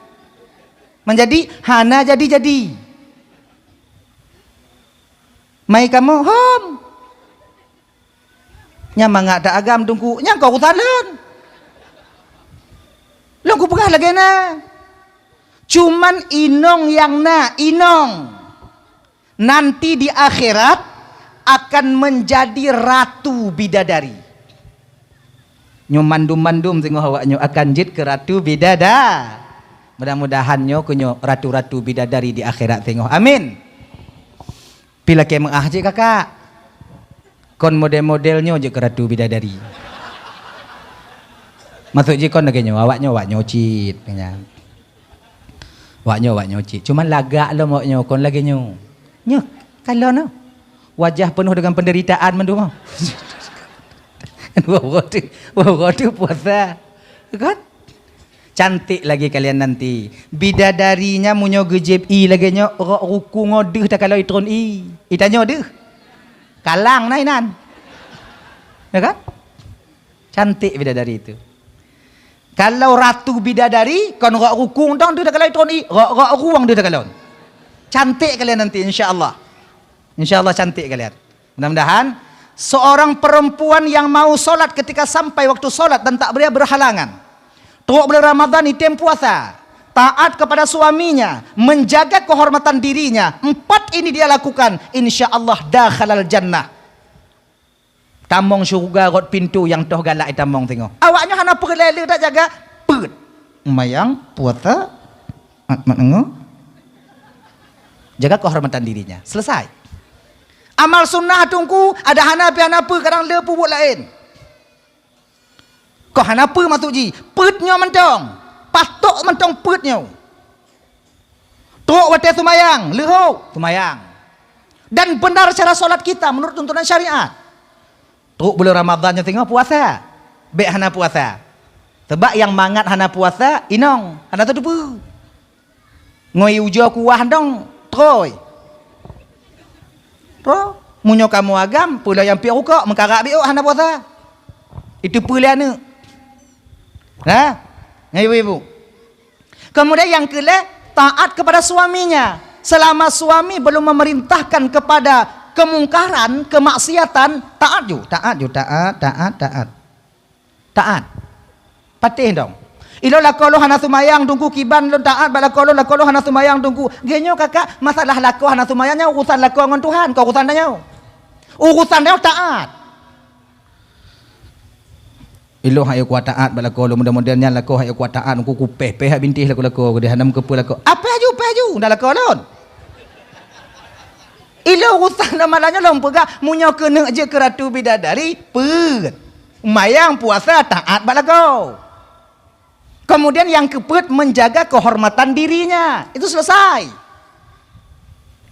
Meunjadi hana jadi-jadi. Mai kamoe hom. Nyang mangat ta agam teungku, nyang ka urusan lôn. Lôn kupeugah lagée na. Cuman inong nyang na, inong. Nanti di akhirat akan menjadi ratu bidadari. Nyoe mandum-mandum singoh awaknyoe akan jeuet keu ratu bidada-, mudah-mudahan nyoe keu nyoe ratu-ratu bidadari di akhirat singoh. Amin. Pi lakée meuah cit, kakak. Kon model-model nyoe jeuet keu ratu bidadari. Maksud jih kon lagée nyoe, awaknyoe, awaknyoe cit, nyan. Awaknyoe, awaknyoe cit. Cuman lagak lom awaknyoe kon lagée nyoe. Nyoe, kalon nyoe. Wajah penuh dengan penderitaan mandum. Wah, wah, tu, wah, wah, tu puasa. Kan? Cantik lagi kalian nanti. Bidadari nyan meunyoe geujieb ie lagée nyoe, rok ruku ngon deuh takalon itron ie. Itanyoe deuh. Kalang na inan. Ya kan? Cantik bidadari itu. Kalau ratu bidadari, kon rok ruku dong deuh takalon itron ie, rok, rok rueng deuh takalon. Cantik kalian nanti, insya Allah. Insya Allah cantik kalian. Mudah-mudahan seorang perempuan yang mau sholat ketika sampai waktu sholat dan tak boleh berhalangan. Trok bulan Ramadan item puasa, taat kepada suaminya, menjaga kehormatan dirinya. Empat ini dia lakukan, insya Allah dakhalal jannah. Tamong syurga rot pintoe nyang toh galak itamong singoh. Awaknyoe hana peureulée le dak jaga peuet. Mayang, puasa, mat, mat, ngo. Jaga kehormatan dirinya. Selesai. Amal sunnah teungku, ada hana pi hana peue, kadang le peubuet laén. Kok hana peue maksud jih, peuet nyoe mantong. Patok mantong peuet nyoe. Trok watée seumayang, leuhok, seumayang. Dan benar cara solat kita menurut tuntunan syariat. Trok buleuen Ramadhan nyoe singoh puasa. Bék hana puasa. Sebab nyang mangat hana puasa, inong, hana tateupeue. Ngon ujoe kuah dong, trôi. Trôi, meunyoe kamoe agam, peue lom nyang piôh rukok, meukarak biôh hana puasa. Itu peue lé aneuëk. Nah, nyan ibu-ibu. Kemudian yang kelima, taat kepada suaminya. Selama suami belum memerintahkan kepada kemungkaran, kemaksiatan, taat ju, taat ju, taat, taat, taat. Taat. Patéh dong. Ilôn lakoe lôn hana seumayang, Teungku, kiban lôn taat bak lakoe lôn, lakoe lôn hana seumayang, Teungku. Geuh nyoe kakak, masalah lakoe hana seumayang nyoe urusan lakoe ngon Tuhan, kon urusan tanyoe. Urusan tanyoe taat. Ilôn hana kuat taat bak lakoe lôn, model-model nyan lakoe hana kuat taat, Teungku, kupéh-péh hak bintéh lakoe-lakoe, geuh hana meukeupeu lakoe. Ah, péh ju, péh ju, ndak lakoe lôn. Ilôn urusan lôn malam nyoe lôn peugah, meunyoe keuneuk jeuet keu ratu bidadari, peuet. Seumayang, puasa, taat bak lakoe. Kemudian yang keupeuet, menjaga kehormatan dirinya. Itu selesai.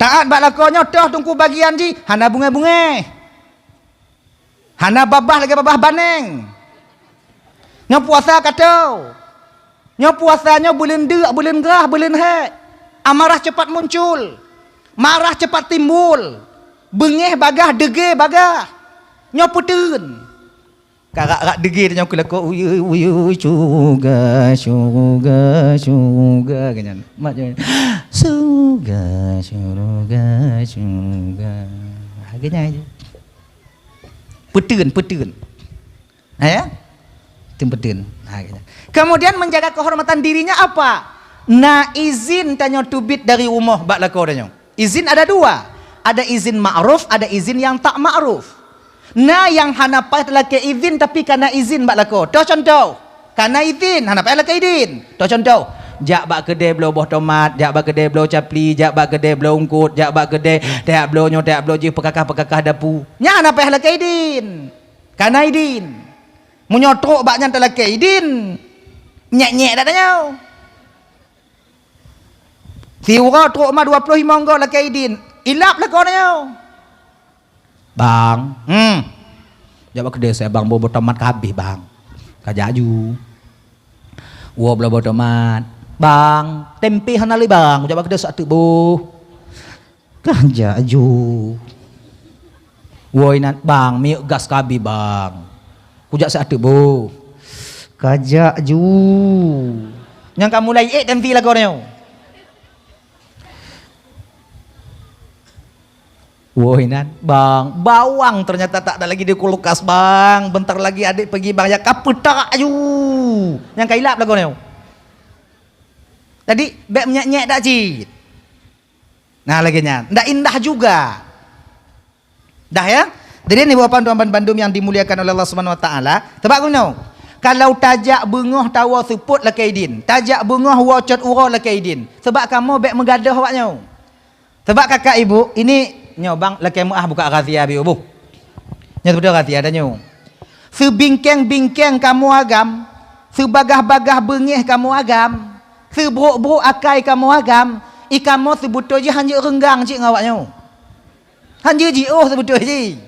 Taat bak lakoe nyoe toh Teungku bagian jih, hana beungéh-beungéh. Hana babah lagée babah baneng. Nyoe puasa ka tho. Nyoe puasa nyoe buleuen deuk, buleuen grah, buleuen hék. Amarah cepat muncul. Marah cepat timbul. Beungéh bagah, deugée bagah. Nyoe peuteun. Karak-rak deugée tanyoe keu lakoe, uyui, uyui, syuruga, syuruga, syuruga, geuh nyan. Mak nyoe, syuruga, syuruga, syuruga. Ha, geuh nyan. Peuteun, peuteun. Ha, ya? Peuteun, peuteun. Ha, geuh nyan. Kemudian menjaga kehormatan dirinya apa? Na izin tanyoe teubiet dari rumoh bak lakoe tanyoe. Izin ada dua. Ada izin ma'ruf, ada izin yang tak ma'ruf. Na nyang hana payah talakée izin, tapi kana izin bak lakoe. Toh contoh, kana izin, hana payah lakée idin. Toh contoh, jak bak keudée bloe boh tomat, jak bak keudée bloe capli, jak bak keudée bloe eungkôt, jak bak keudée, tajak bloe nyoe, tajak bloe jih, peukakah-peukakah dapu. Nyan hana payah lakée idin. Kana idin. Meunyoe trok bak nyan talakée idin, nyék-nyék dak tanyoe. Siuroe trok ma dua ploh limong goe lakée idin. Ilab lakoe nyoe. Bang, hmm. Jak bak keudée seué bang, boh-boh tomat ka habéh bang. Ka jak ju. Woe bloe boh tomat. Bang, tempe hana lé bang, jak bak keudée seué teuk boh. Ka jak ju. Woe inan, bang, minyeuk gas ka habéh bang. Kujak seué teuk boh. Ka jak ju. Nyang ka mulai ék tempi lagoe nyoe. Woe inan, bang, bawang ternyata tak ada lagi di kulkas bang. Bentar lagi adék pergi bang, ya ka peutak ju. Nyang ka ilab lagoe nyoe. Jadi bék menyék-nyék dak cit. Nah, lagée nyan. Ndak indah juga. Dah ya? Jadi ni bapak tuan bandum yang dimuliakan oleh Allah Subhanahu Wa Taala. Sebab geuno, kalau tajak beungoh tawoe seupôt lakée idin, tajak beungoh woe cot uroe lakée idin. Sebab kamoe bék meugadoh awak nyoe. Sebab kakak ibu, ini nyoe bang lakée meuah buka rahsia biu bu. Nyoe betul rahsia dah nyoe. Seubingkeng-bingkeng kamoe agam, seubagah-bagah beungéh kamoe agam, seubrok-brok akai kamoe agam, i kamoe seubeutôi jih hanjeuet reunggang cit ngon awak nyoe. Hanjeuet jiôh seubeutôi jih.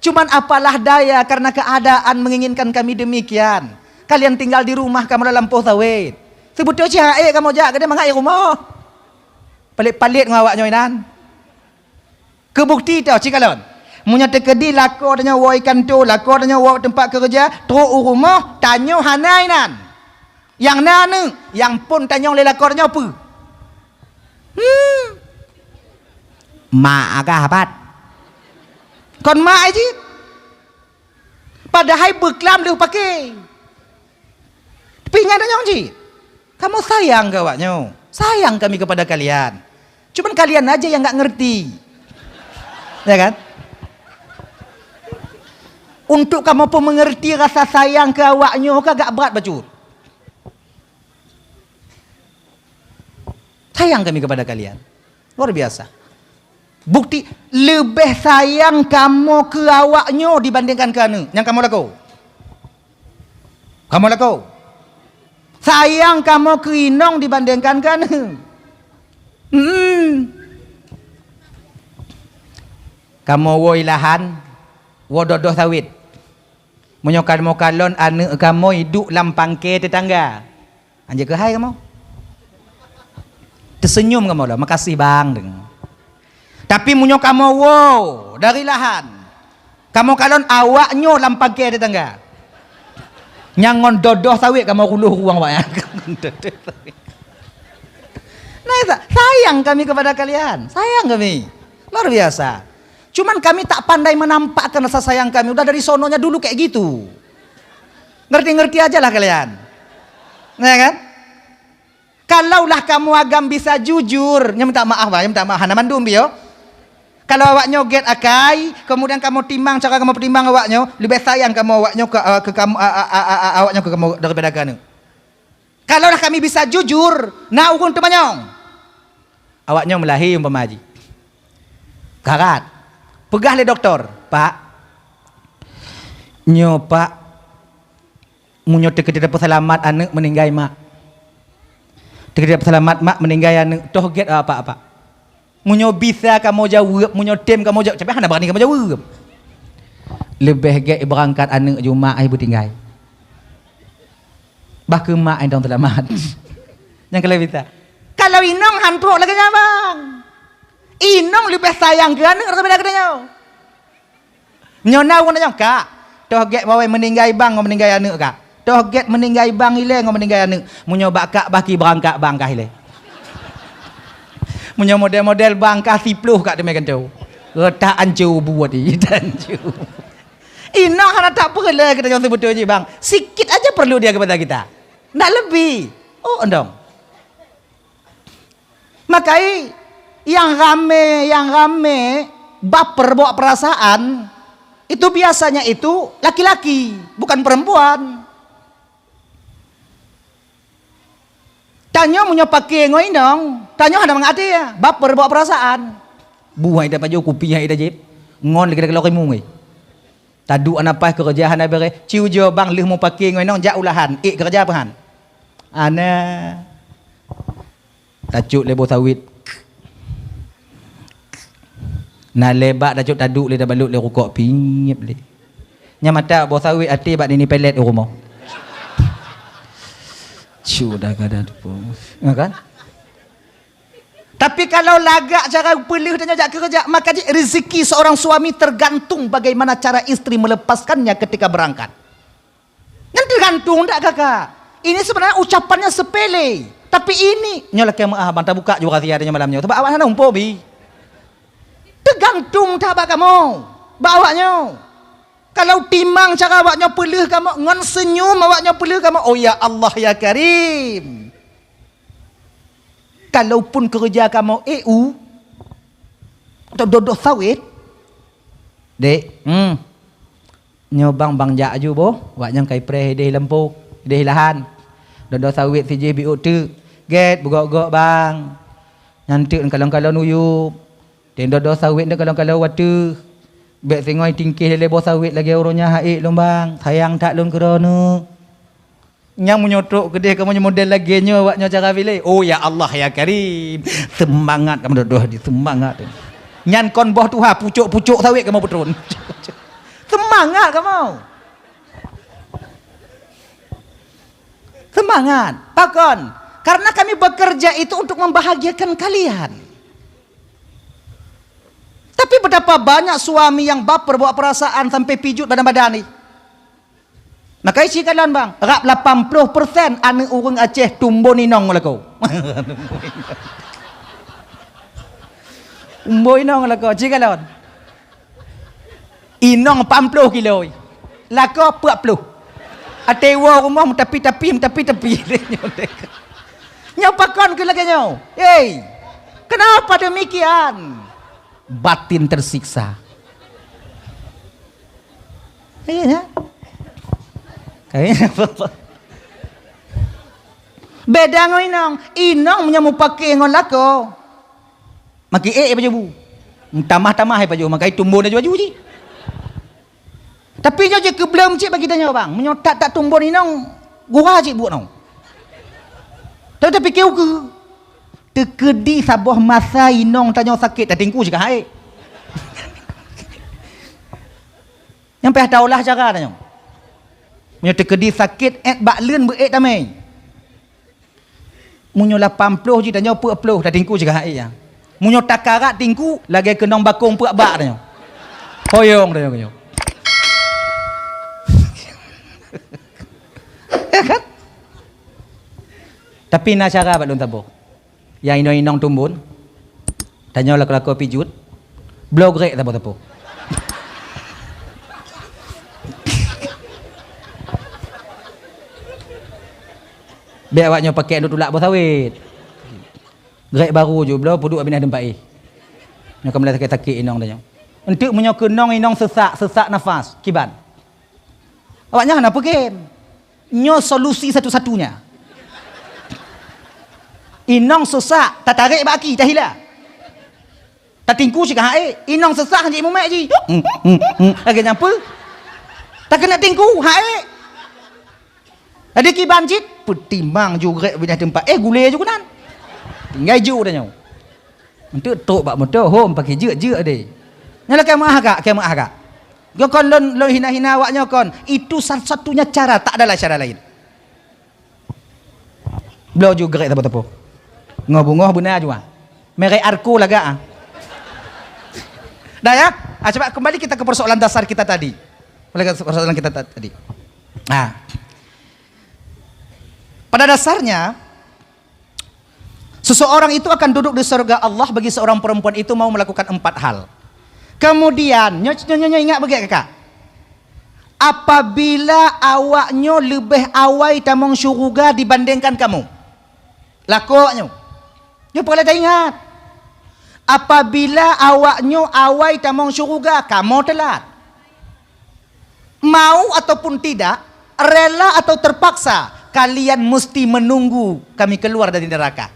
Cuman apalah daya karena keadaan menginginkan kami demikian. Kalian tinggal di rumah kamoe lam lampôh sawét. Seubeutôi cit han ék kamoe jak keudeh mangat i rumoh. Palet-palet ngon awak nyoe inan. Keu bukti teuh cikalon. Meunyoe teukeudi lakoe tanyoe woe i kantô, lakoe tanyoe woe teumpat keureuja, trok u rumoh, tanyoe hana inan. Nyang na aneuëk, nyang phon tanyong lé lakoe tanyoe peue? Hmm. Mak agah pat. Kon mak ai jih. Padahai beuklam lheueh paké. Tapi nyan tanyong jih. Kamoe sayang keu awak nyoe. Sayang kami kepada kalian. Cuman kalian aja yang nggak ngerti. Ya kan? Untuk kamoe peumeungeurti rasa sayang keu awak nyoe ka agak brat bacut. Sayang kami kepada kalian. Luar biasa. Bukti leubeh sayang kamoe keu awak nyoe dibandingkan keu aneuëk nyang kamoe lakoe. Kamoe lakoe. Sayang kamoe keu inong dibandingkan keu aneuëk. Hmm. Kamoe woe i lahan, woe dodoh sawét. Meunyoe kamoe kalon aneuëk kamoe duek lam pangke teutangga, anjeuk keuhai kamoe. Teuseunyum kamoe lom, "Makasih, Bang," deungon. Tapi meunyoe kamoe woe dari lahan, kamoe kalon awak nyoe lam pangke teutangga, nyang ngon dodoh sawét kamoe ruluh ruang awak nyan. Nah, sa-, sayang kami kepada kalian. Sayang kami. Luar biasa. Cuman kami tak pandai menampakkan rasa sayang kami. Udah dari sononya dulu kayak gitu. Ngerti-ngerti aja lah kalian. Ya kan? Kalaulah kamoe agam bisa jujur, nyoe minta maaf, bah, nyoe minta maaf, hana mandum, yo. Kalau awak nyoe gét akai, kemudian kamoe timang, cara kamoe peutimang awak nyoe, leubeh sayang kamoe awak nyoe ke, eh, ke kamoe, a, a, a, a, a, awak nyoe ke kamoe daripada keuneuk. Kalaulah kami bisa jujur, na ureuëng teumanyong, awak nyoe meulahé umpama jih. Karat. Peugah lé doktor, "Pak, nyoe, Pak, meunyoe teukeudeh peuseulamat aneuëk, meuninggai mak. Teukeudeh peuseulamat mak, meuninggai aneuëk, toh gét awak Pak, Pak." Meunyoe bisa kamoe jaweueb, meunyoe tem kamoe jaweueb, tapi hana barani kamoe jaweueb. Leubeh gét beurangkat aneuëk ju mak ai beutinggai. Bah keu mak ai dong seulamat. Nyang keu lhée bisa. Kalau inong han trok lagée nyan, Bang. Inong leubeh sayang keu aneuëk daripada geutanyoe. Nyoe na ureuëng tanyong, "Kak, toh gét bawai meuninggai bang ngon meuninggai aneuëk, Kak? Toh gét meuninggai bang ilée ngon meuninggai aneuëk?" Meunyoe bak kak bah ki beurangkat bang kah ilée. Meunyoe model-model bang kah siploh kak teumé gantoe. Reutak anco buet i, anco. Inong hana tak peureulée geutanyoe seubeutôi jih, Bang. Sikit aja perlu dia kepada kita. Ndak leubeh. Oh, endong. Makai nyang ramé, nyang ramé baper bawa perasaan, itu biasanya itu laki-laki, bukan perempuan. Tanyoe meunyoe paké ngon inong, tanyoe hana mangat até, baper bawa perasaan. Buhai ida pajoh, kupi hai ida jieb, ngon lagée kalau rimueng. Taduek hana paih, keureuja hana béreh, ci ujoe bang lheueh mupaké ngon inong jak ulahan, ék keureuja peuhan. Ana. Tacok lé boh sawit. Na lé bak tacok taduek lé tabalot lé rukok piep lé. Nyang mata boh sawit até bak nini pelet u rumoh. Cu dah kada tu pun. Ya kan? Tapi kalau lagak cara peuleuh dan jak keureuja, maka jih rezeki seorang suami tergantung bagaimana cara istri melepaskannya ketika berangkat. Nyan teugantung dak kakak. Ini sebenarnya ucapannya sepele. Tapi ini, nyoe lakée meuah bang, tabuka ju rahsia nyoe malam nyoe. Sabab awak hana umpung bi. Teugantung that bak kamoe, bak awak nyoe. Kalau timang cara awak nyoe peuleuh kamoe, ngon seunyum awak nyoe peuleuh kamoe, "Oh ya Allah ya Karim." Kalaupun keureuja kamoe ék u, atau dodoh sawit, "Dek, hmm, nyoe bang, bang jak aju boh, wak nyang kai preh ideh lampu, ideh lahan. Dodoh sawit sijih biuk teuk, gét beugok-gok bang. Nyan teuk kalon-kalon uyueb, teng dodoh sawit nyan kalon-kalon wateuh. Bék singoh tingkeh lé boh sawit lagée uroe nyan haiek lôn bang, sayang that lôn keudroe neuk." Nyang meunyoe trok keudeh kamoe model lagée nyoe, awak nyoe cara bilé. Oh ya Allah ya Karim. Seumangat kamoe dodoh di seumangat. Nyan kon boh tuha, pucok-pucok sawit kamoe peutron. Seumangat kamoe. Seumangat. Pakon? Karena kami bekerja itu untuk membahagiakan kalian. Tapi betapa banyak suami yang baper bawa perasaan sampai pijuet badan-badan ni. Makai sikalon bang, rab lapan ploh persen aneuk ureueng Aceh tumbon inong lakoe. Tumbon inong lakoe, sikalon. Inong lapan ploh kilo, lakoe peuet ploh. Até woe rumoh meutapi-tapi, meutapi-tapi. Nyoe pakon keu lagée nyoe? Hei, kenapa demikian? Batin tersiksa. Iya nya. Kayaknya apa? Beda ngon inong. Inong meunyoe mupaké ngon lakoe, maki ék pajoh bu. Tamah-tamah pajoh, makai tumbon aju-aju ji. Tapi nyoe jeuet keu bleuem cit bagi tanyoe bang. Meunyoe that-that tumbon inong, gura cit buet nyoe. Tapi tapiké ukeue. Teukeudi saboh masa inong tanyoe sakét, tatingku sikah ék. Nyang payah taulah cara tanyoe. Meunyoe teukeudi sakét, ék bak leuen beu ék tamé. Meunyoe lapan ploh jih tanyoe peuet ploh, tatingku sikah ék nyan. Meunyoe takarat tingku, lagée keunong bakong peuet bak tanyoe. Hoyong tanyoe keunyoe. Ya kan? Tapi na cara bak lôn saboh. Nyang inong-inong tumbon, tanyoe lakoe-lakoe pijuet, bloe grek sapo-sapo. Bék awaknyoe pakèk lôn tulak boh sawét. Grek barô ju bloe peuduek binéh teumpat éh. Nyoe ka mulai sakét-sakét inong tanyoe. Enteuk meunyoe keunong inong seusak, seusak nafas, kiban. Awaknyan hana peugém. Nyoe solusi satu-satunya. Inong seusak, tatarek bak aki, tahila. Tatingku sikah ék, inong seusak jih mumet jih. Lagée nyan peue? Takeuneuk tingku, ha ék. Jadi kiban cit, peutimang ju grek binéh teumpat, éh gulé ju keunan. Tinggai ju tanyoe. Enteuk trok bak moto, hom pakai jeuet-jeuet deh. Nyan lakée meuáh kak, lakée meuáh kak. Kon lôn, lôn hina-hina awaknyoe kon. Itu satu-satunya cara, tak adalah cara lain. Bloe ju grek sapo-sapo. Ngo beungoh beuna ju ah. Merek Arco lagak ah. Dah ya? Ah, coba kembali kita ke persoalan dasar kita tadi. Kembali ke persoalan kita ta-, tadi. Ah. Pada dasarnya, seseorang itu akan duduk di surga Allah bagi seorang perempuan itu mau melakukan empat hal. Kemudian, nyoe, nyoe, nyoe, nyoe ingat beugét kakak. Apabila awaknyoe leubeh awai tamong syuruga dibandingkan kamoe. Lakoe nyoe. Nyoe peureulée taingat. Apabila awaknyoe awai tamong syuruga, kamoe teulat. Mau ataupun tidak, rela atau terpaksa, kalian mesti menunggu kami keluar dari neraka.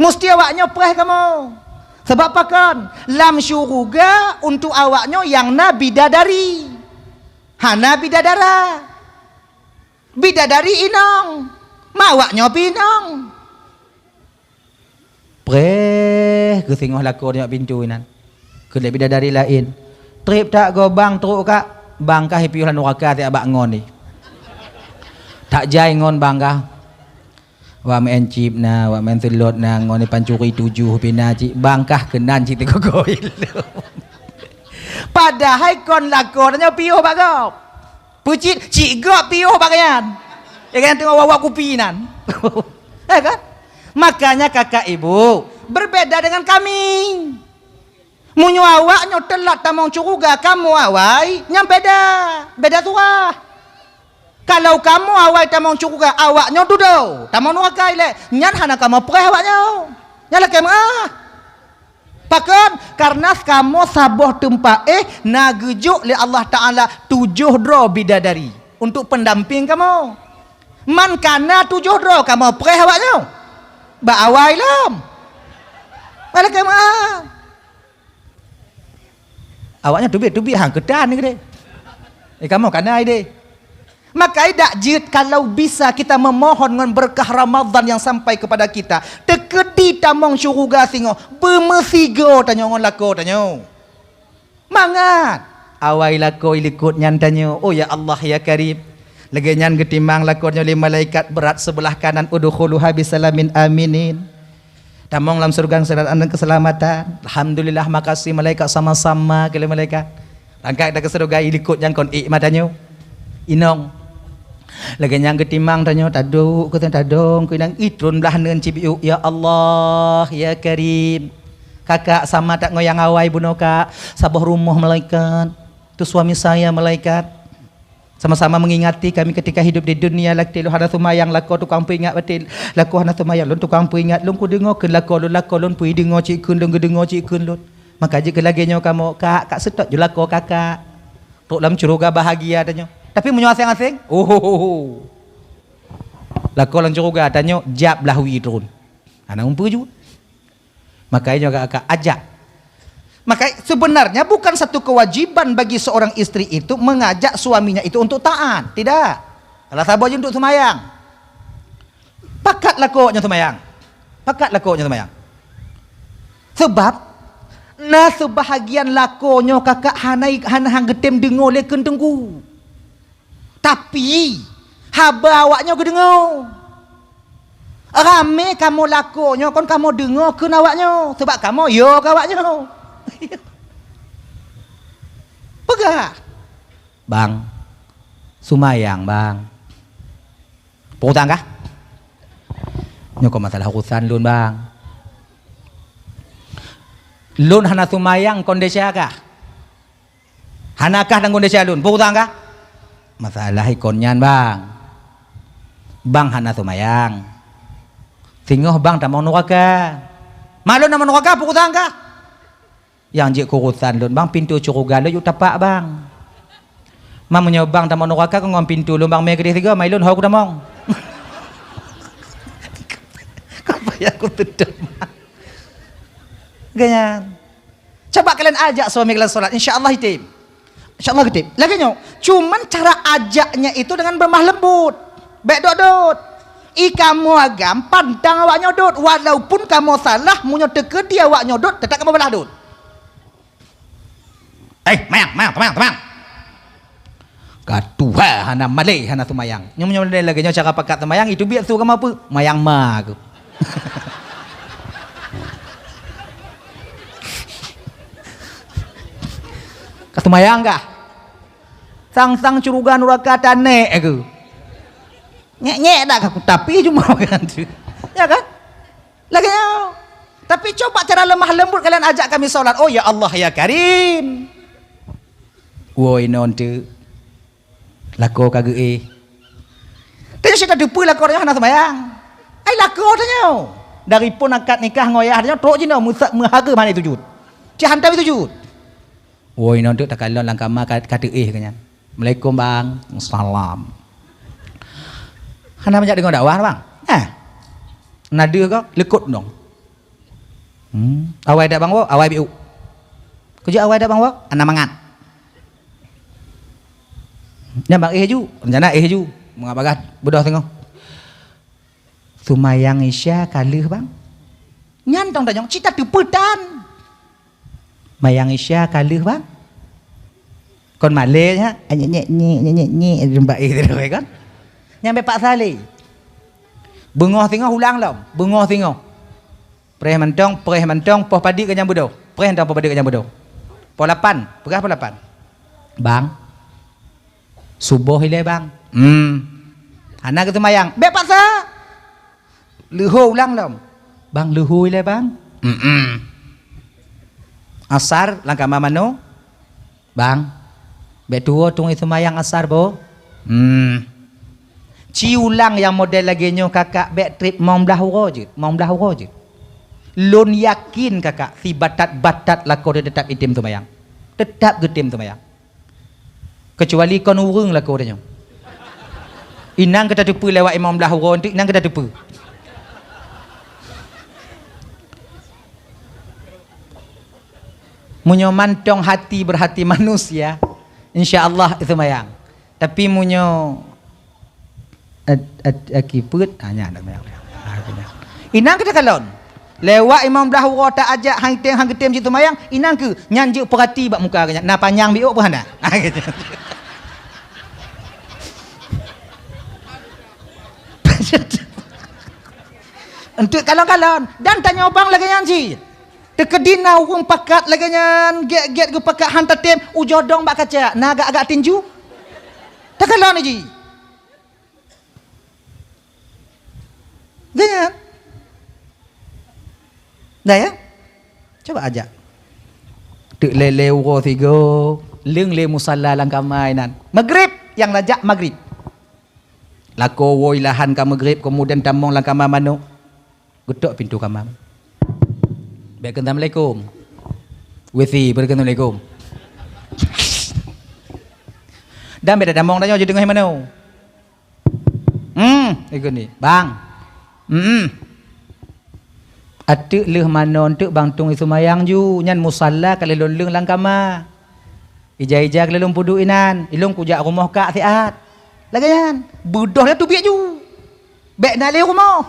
Musti awaknyoe preh kamoe. Sabab pakon? Lam syuruga untuk awaknyoe nyang na bidadari. Hana bidadara. Bidadari inong. Ma awaknyoe pih inong. Preh geusingoh lakoe nyoe pintoe inan. Keu lé bidadari laén. Trép that goe bang trok kak, bang kah piôh lam nuraka siat bak ngon ni. That jai ngon bang kah. Wak meu'en cip na, wak meu'en seulot na, ngon ni pancuri tujoh pih na cit, bang kah keunan cit teugoe-goe ilong. Padahai kon lakoe tanyoe piôh bak gob. Peucit, cit gob piôh bak nyan. Ya kan, teungoh wak-wak kupi nan. Ya kan? Makanya kakak ibu, berbeda dengan kami. Meunyoe awaknyoe teulat tamong syuruga, kamoe awai, nyan beda. Beda surah. Kalau kamoe awai tamong syuruga, awaknyoe dudoe tamong nuraka ilée. Nyan hana kamoe preh awaknyoe. Nyan lakée meu'ah. Pakon? Karena kamoe saboh teumpat éh na geujok lé Allah Taala tujoh droe bidadari untuk pendamping kamoe. Man kana tujoh droe kamoe preh awaknyoe. Bak awai lom. Nyan lakée meu'ah. Awaknyan teubiet-teubiet han keutan ni keudeh. Eh, kamoe kana ideh. Maka dak jeuet kalau bisa kita memohon ngon berkah Ramadan yang sampai kepada kita. Teukeudi tamong syuruga singoh, beumeusigoe tanyoe ngon lakoe tanyoe. Mangat! Awai lakoe likot nyan tanyoe, "Oh ya Allah ya Karim." Lagée nyan geutimang lakoe nyoe lé malaikat beurat sebelah kanan, "Udkhuluha bisalamin aminin." Tamong lam syeuruga dalam keuseulamatan. Alhamdulillah, makasih malaikat, sama-sama keu lé malaikat. Langkah dak keu syeuruga, ilikot nyang kon ék mata nyoe. Inong. Lagée nyang geutimang tanyoe, tadok keu tadong keu inong, itron blah neuen cibiuk, "Ya Allah, ya Karim. Kakak sama that ngon nyang awai bunoe kak, saboh rumoh malaikat. Tu suami saya malaikat." Sama-sama mengingati kami ketika hidup di dunia, lagée lôn hana seumayang, lakoe tukang peuingat batin. Lakoe hana seumayang, lôn tukang peuingat, lôn kudeungoe kheun lakoe lôn, lakoe lôn peudeungoe cit kheun lôn, geudeungoe cit kheun lôn. Maka jeuet keu lagée nyoe kamoe, kak, kak seutôt ju lakoe kakak. Trok lam syeuruga bahagia tanyoe. Tapi meunyoe aséng-aséng, oh, lakoe lam syeuruga tanyoe, jab blah wie tron. Hana umpeu ju. Maka nyoe ka, ka ajak. Maka sebenarnya bukan satu kewajiban bagi seorang istri itu mengajak suaminya itu untuk taat. Tidak. Salah saboh jih untuk seumayang. Pakat lakoe nyoe seumayang. Pakat lakoe nyoe seumayang. Sabab na seubahagian lakoe nyoe kakak hana, hana han geutem deungoe lé kheun teungku. Tapi haba awak nyoe geudeungoe. Ramé kamoe lakoe nyoe kon kamoe deungoe kheun awak nyoe, sabab kamoe yo keu awak nyoe. Peugah, "Bang, seumayang, Bang." "Peue urusan kah?" "Nyoe kon masalah urusan lôn, Bang." "Lôn hana seumayang kon desya kah?" "Hana kah dan kon desya lôn. Peue urusan kah?" "Masalah ikon nyan, Bang. Bang hana seumayang. Singoh Bang tamong nuraka." "Ma lôn tamong nuraka, peue urusan kah?" "Nyang jeuet keu urusan lôn, Bang, pintoe syeuruga lôn yue tapak, Bang. Ma meunyoe Bang tamong nuraka, kon ngon pintoe lôn, Bang, mé keudeh sigoe, ma ilôn ho kutamong." Kapa nyang kuteudong? Ganyan. Coba kalian ajak suami kalian salat, insya Allah item. Insya Allah item. Lagèe nyoe, cuman cara ajaknya itu dengan berlemah lembut. Bèk dot-dot. I kamoe agam pantang awak nyoe dot, walaupun kamoe salah, meunyoe teukeudi awak nyoe dot, teutap kamoe balah dot. "Eh, mayang, mayang, teumang, teumang." Ka tuha hana malèe, hana seumayang. Nyoe meunyoe lagèe nyoe cara pakat seumayang, itu biet su kamoe peue? Mayang ma keuh. Ka seumayang kah? Sang-sang syeuruga nuraka tanèk keuh. Nyek-nyek dak ka kutapi cuma kan tu. Ya kan? Lagèe nyoe. Tapi coba cara lemah lembut kalian ajak kami salat. "Oh ya Allah ya Karim." Woi non tu. Lakoe ka geuéh. Tanyoe cit tateupeue lakoe tanyoe hana seumayang. Ai lakoe tanyoe. Dari phon akad nikah ngon yah tanyoe trok jinoe meusa-, meuhareuem hana jitujut. Cit hantom jitujut. Woi, nyan teuk takalon lam kama ka, ka teuéh keu nyan. "Assalamualaikum, Bang." "Salam." Hana manjak deungoe dakwah, Bang? Eh. Na deuh gob, leukot dong. Hmm. Awai dak Bang woe, awai biuk. Keujeuet awai dak Bang woe, hana mangat. Nyan Bang éh ju, rencana éh ju. Mangat bagaih, beudôh singoh. Seumayang Isya ka lheueh, Bang. Nyan tong tanyong, cit tateupeue tan. Mayang Isya ka lheueh, Bang. Kon malèe nyan, nyek, nyek, nyek, nyek, nyek, nyek, jumpa éh tu kan. Nyan bèk paksa lé. Beungoh singoh ulang lom, beungoh singoh. Preh mantong, preh mantong, poh padit keu nyang beudôh. Preh mantong poh padit keu nyang beudôh. Poh lapan, peugah poh lapan. Bang, suboh ilèe, Bang. Hmm. Hana geuseumayang. Bèk paksa. Leuhô ulang lom. Bang, leuhô ilèe, Bang. Hmm. Asar lam kama manoe. Bang, bèk tuwoe tueng seumayang asar boh. Hmm. Ci ulang nyang model lagèe nyoe kakak bèk trép limong blah uroe jeuet, limong blah uroe jeuet. Lôn yakin kakak sibatat-batat lakoe teuh teutap item seumayang. Teutap geutem seumayang. Keucuali kon ureueng lakoe tanyoe. Inong ka tateupeue lewat limong blah uroe teuk, inong ka tateupeue. Meunyoe mantong hati beurhati manusia, insya Allah seumayang. Tapi meunyoe at-, at-, aki peuet, ha, nyan, nyan, nyan, nyan. Inong ka takalon. Lewat limong blah uroe ta ajak han geutem, han geutem cit seumayang, inong keuh nyan jeuet peurati bak muka geuh nyan. Na panyang biôk peue hana? Ha, gitu. Enteuk kalon-kalon. Dan tanyoe bang lagèe nyan cit. Teukeudi na ureueng pakat lagèe nyan, gèt-gèt geupakat han tatem, ujoe dong bak kaca, na agak-agak tinju. Takalon ji. Gèt nyan. Dah ya? Coba ajak. Teuk lé-lé uroe sigoe, leueng lé musala lam kama inan. Magrib, nyang lajak magrib. Lakoe woe lahan ka magrib, keumudian tamong lam kama manok. Geutok pintoe kama. Bèk kheun assalamualaikum. W C, bèk kheun assalamualaikum. Dan bèk tamong tanyoe jideungoe manoe. Hmm, ikut ni. Bang. Hmm. Ateuk lheueh manoe teuk bang tueng seumayang ju, nyan musala ka lheueh lôn leueng lam kama. Ija-ija ka lheueh lôn peuduek inan, ilôn kujak rumoh kak siat. Lagèe nyan, beudôh nyan teubiet ju. Bèk na lé rumoh.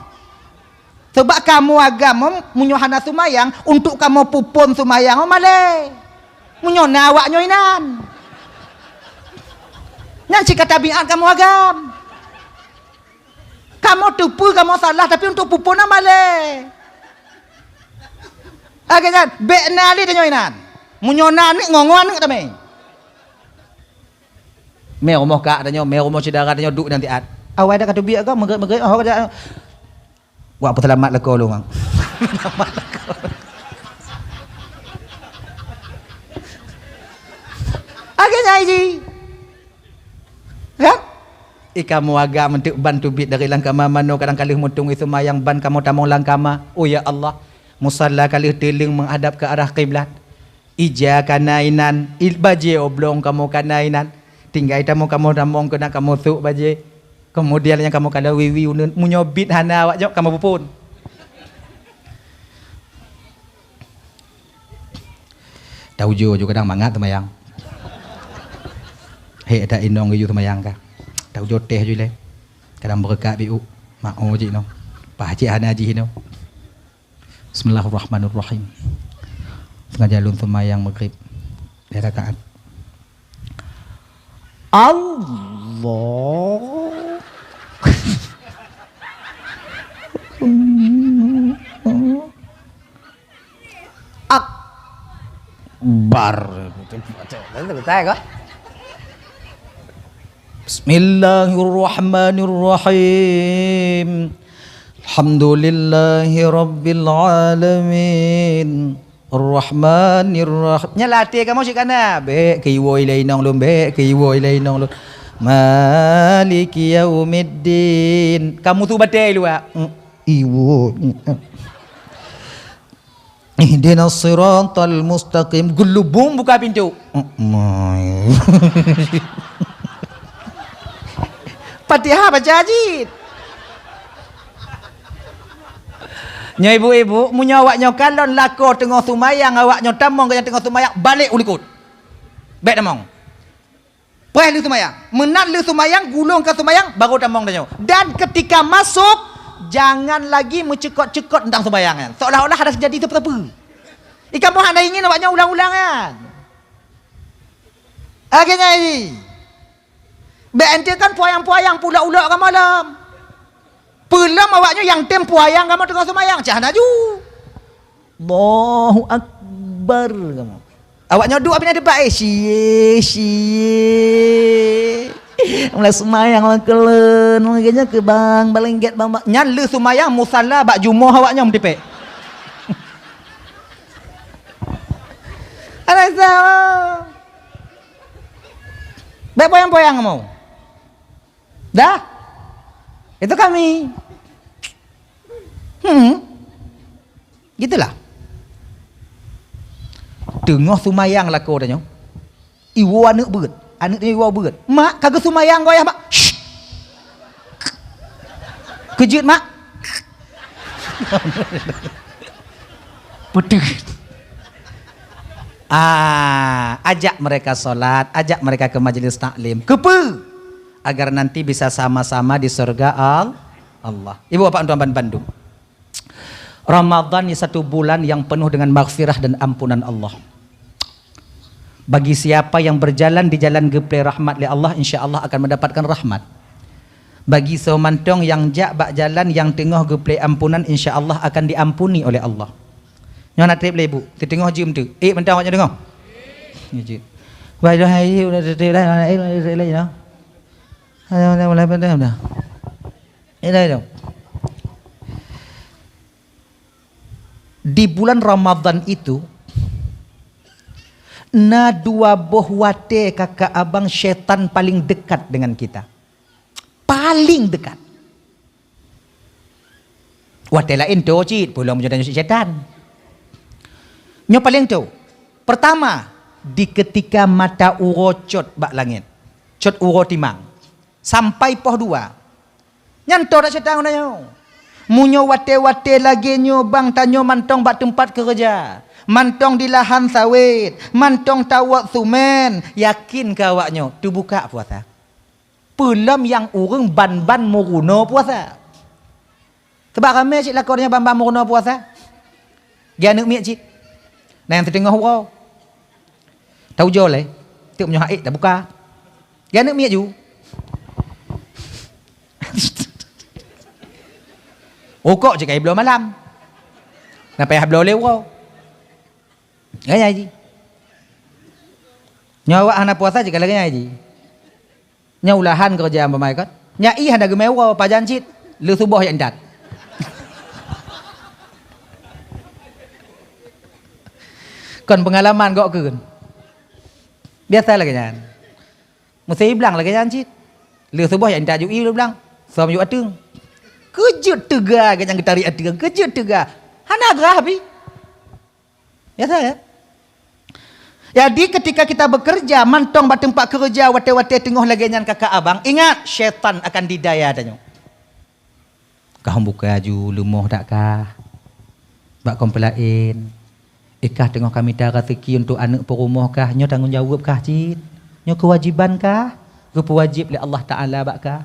Teubak kamoe agam, meunyoe hana seumayang, untuk kamoe peuphon seumayang, oh, malée. Meunyoe na awak nyoe inan. Nyan sikata biat kamoe agam. Kamoe teupeue kamoe salah, tapi untuk peuphon na malée. Lagée nyan, bék na lé tanyoe inan. Meunyoe na aneuk, ngon-ngon aneuk tamé. Mé rumoh kak tanyoe, mé rumoh syedara tanyoe duek inan tiat. Awai dak ka teubiet ka, meugreb-meugreb, oh, ka jak. Wak peuseulamat lakoe lôn, Mang. Lagée nyan jih. Kan? I kamoe agam eunteuk ban teubiet dari lam kama manoe kadang ka lheueh meuteumé seumayang ban kamoe tamong lam kama. Oh ya Allah, musalla ka lheueh teuleueng meuhadab keu arah kiblat. Ija ka na inan, i bajée oblong kamoe ka na inan. Tinggai tamong kamoe tamong keunan kamoe sôk bajée. Keumudian nyang kamoe kalon wiwi uneuen, meunyoe bit hana awak nyoe kamoe peuphon. Taujoe ju kadang mangat seumayang. Hék that inong geuyue seumayang ka. Taujoe teh ju ilée. Kadang beureukat biu. Mao jih inong. Pah cit hana jih inong. Bismillahirrahmanirrahim. Sengaja lôn seumayang Maghrib. Dua rakaat. Allah Akbar. Betul, betul, betul, kok. Bismillahirrahmanirrahim. Alhamdulillahirabbil alamin. Arrahmanirrahim. Nyan lam até kamoe cit ka na. Bék keu iwoe ilée inong lôn, bék keu iwoe ilée inong lôn. Maliki yaumiddin. Kamoe su batée luwa. Mm, iwoe. Ihdinas siratal mustaqim. Geulubong buka pintoe. Fatihah baca jih. Nyoe ibu-ibu, meunyoe awak nyoe kalon lakoe teungoh seumayang, awak nyoe tamong gobnyan teungoh seumayang, balek u likot. Bék tamong. Preh lheueh seumayang. Meunan lheueh seumayang, gulong ka seumayang, baru tamong tanyoe. Dan ketika masuk, jangan lagi meucekot-cekot teuntang seumayang nyan. Seolah-olah hana teujadi sapeue-sapeue. I kamoe hana ingin awak nyoe ulang-ulang nyan. Lagée nyan jih. Bék ente kan puayang-puayang, pulok-ulok kamoe lom. Peulom awak nyoe nyang tem puayang kamoe teungoh seumayang, cah laju. Allahu Akbar kamoe. Awak nyoe duek abéh na debat, eh, sie, sie. Mulai seumayang lam keuleuen, lagée nyan keu bang, balengget bang, bang. Nyan lheueh seumayang musala bak jumoh awak nyoe meutipék. Alah, sama. Bék puayang-puayang kamoe. Dah. Itu kami. Hmm. Gitulah. Teungoh seumayang lakoe tanyoe. Iwoe aneuk beuet. Aneuk tanyoe iwoe beuet. "Mak, ka geuseumayang goe yah, Mak." "Shh." "Keujeuet, Mak." Peudeuh. Ah, ajak mereka salat, ajak mereka ke majlis taklim. Keupeue? Agar nanti bisa sama-sama di surga Al-, Allah. Ibu bapak tuan ban bandum. Ramadan ni satu bulan yang penuh dengan maghfirah dan ampunan Allah. Bagi siapa yang berjalan di jalan geuplé rahmat lé Allah, insya Allah akan mendapatkan rahmat. Bagi soe mantong nyang jak bak jalan nyang teungoh geuplé ampunan, insya Allah akan diampuni oleh Allah. Nyoe na treb lé ibu, teuteungoh jeuem tu. Eh, mantong awak nyoe teungoh. Nyoe jeuet. Wah, dah hai, udah treb dah, udah treb dah, udah treb dah, you know. Udah, udah, udah, udah, udah. Ini dah, you know. Di bulan Ramadan itu, na dua boh watée kakak abang syaitan paling dekat dengan kita. Paling dekat. Watée laén toe cit, peulom meunyoe tanyoe syaitan. Nyoe paling toe. Pertama, di ketika mata uroe cot bak langét. Cot uroe timang. Sampai poh dua. Nyan toe dak syaitan ngon tanyoe. Meunyoe watée-watée lagée nyoe bang tanyoe mantong bak teumpat keureuja, mantong di lahan sawét, mantong tawök seumén, yakin keu awak nyoe teubuka puasa. Peulom nyang ureuëng ban-ban meurunoe puasa. Sabab ramé cit lakoe nyoe ban-ban meurunoe puasa. Geuaneuk miet cit. Na nyang siteungoh uroe. Taujoe lé, teuk meunyoe hak ék tabuka. Geuaneuk miet ju. Rukok cit ka jibloe malam. Na payah bloe lé uroe. Nyan jih. Nyoe awak hana puasa cit ka lagée nyan jih. Nyoe ulahan keureuja bamai kon. Nyak ié hana geumé uroe pajan cit, lheueh suboh jak intat. Kon peungalaman gok kheun. Biasa lagée nyan. Meusé iblang lagée nyan cit. Lheueh suboh jak intat ju ié lheueh blang. Som ju ateueng. Keujeuet teuga geuh nyang geutarék ateueng. Keujeuet teuga. Hana grah pih. Biasa, ya? Jadi, ketika kita bekerja, mantong bak teumpat keureuja watée-watée teungoh lagée nyan kakak abang, ingat, syaitan akan didaya tanyoe. Kah buka aju leumoh dak kah? Bak kon peulaén. Ikah teungoh ka mita raseuki untuk aneuk peurumoh kah? Nyoe tanggong jaweueb kah cit? Nyoe keuwajiban kah? Geupeuwajéb lé Allah Taala bak kah?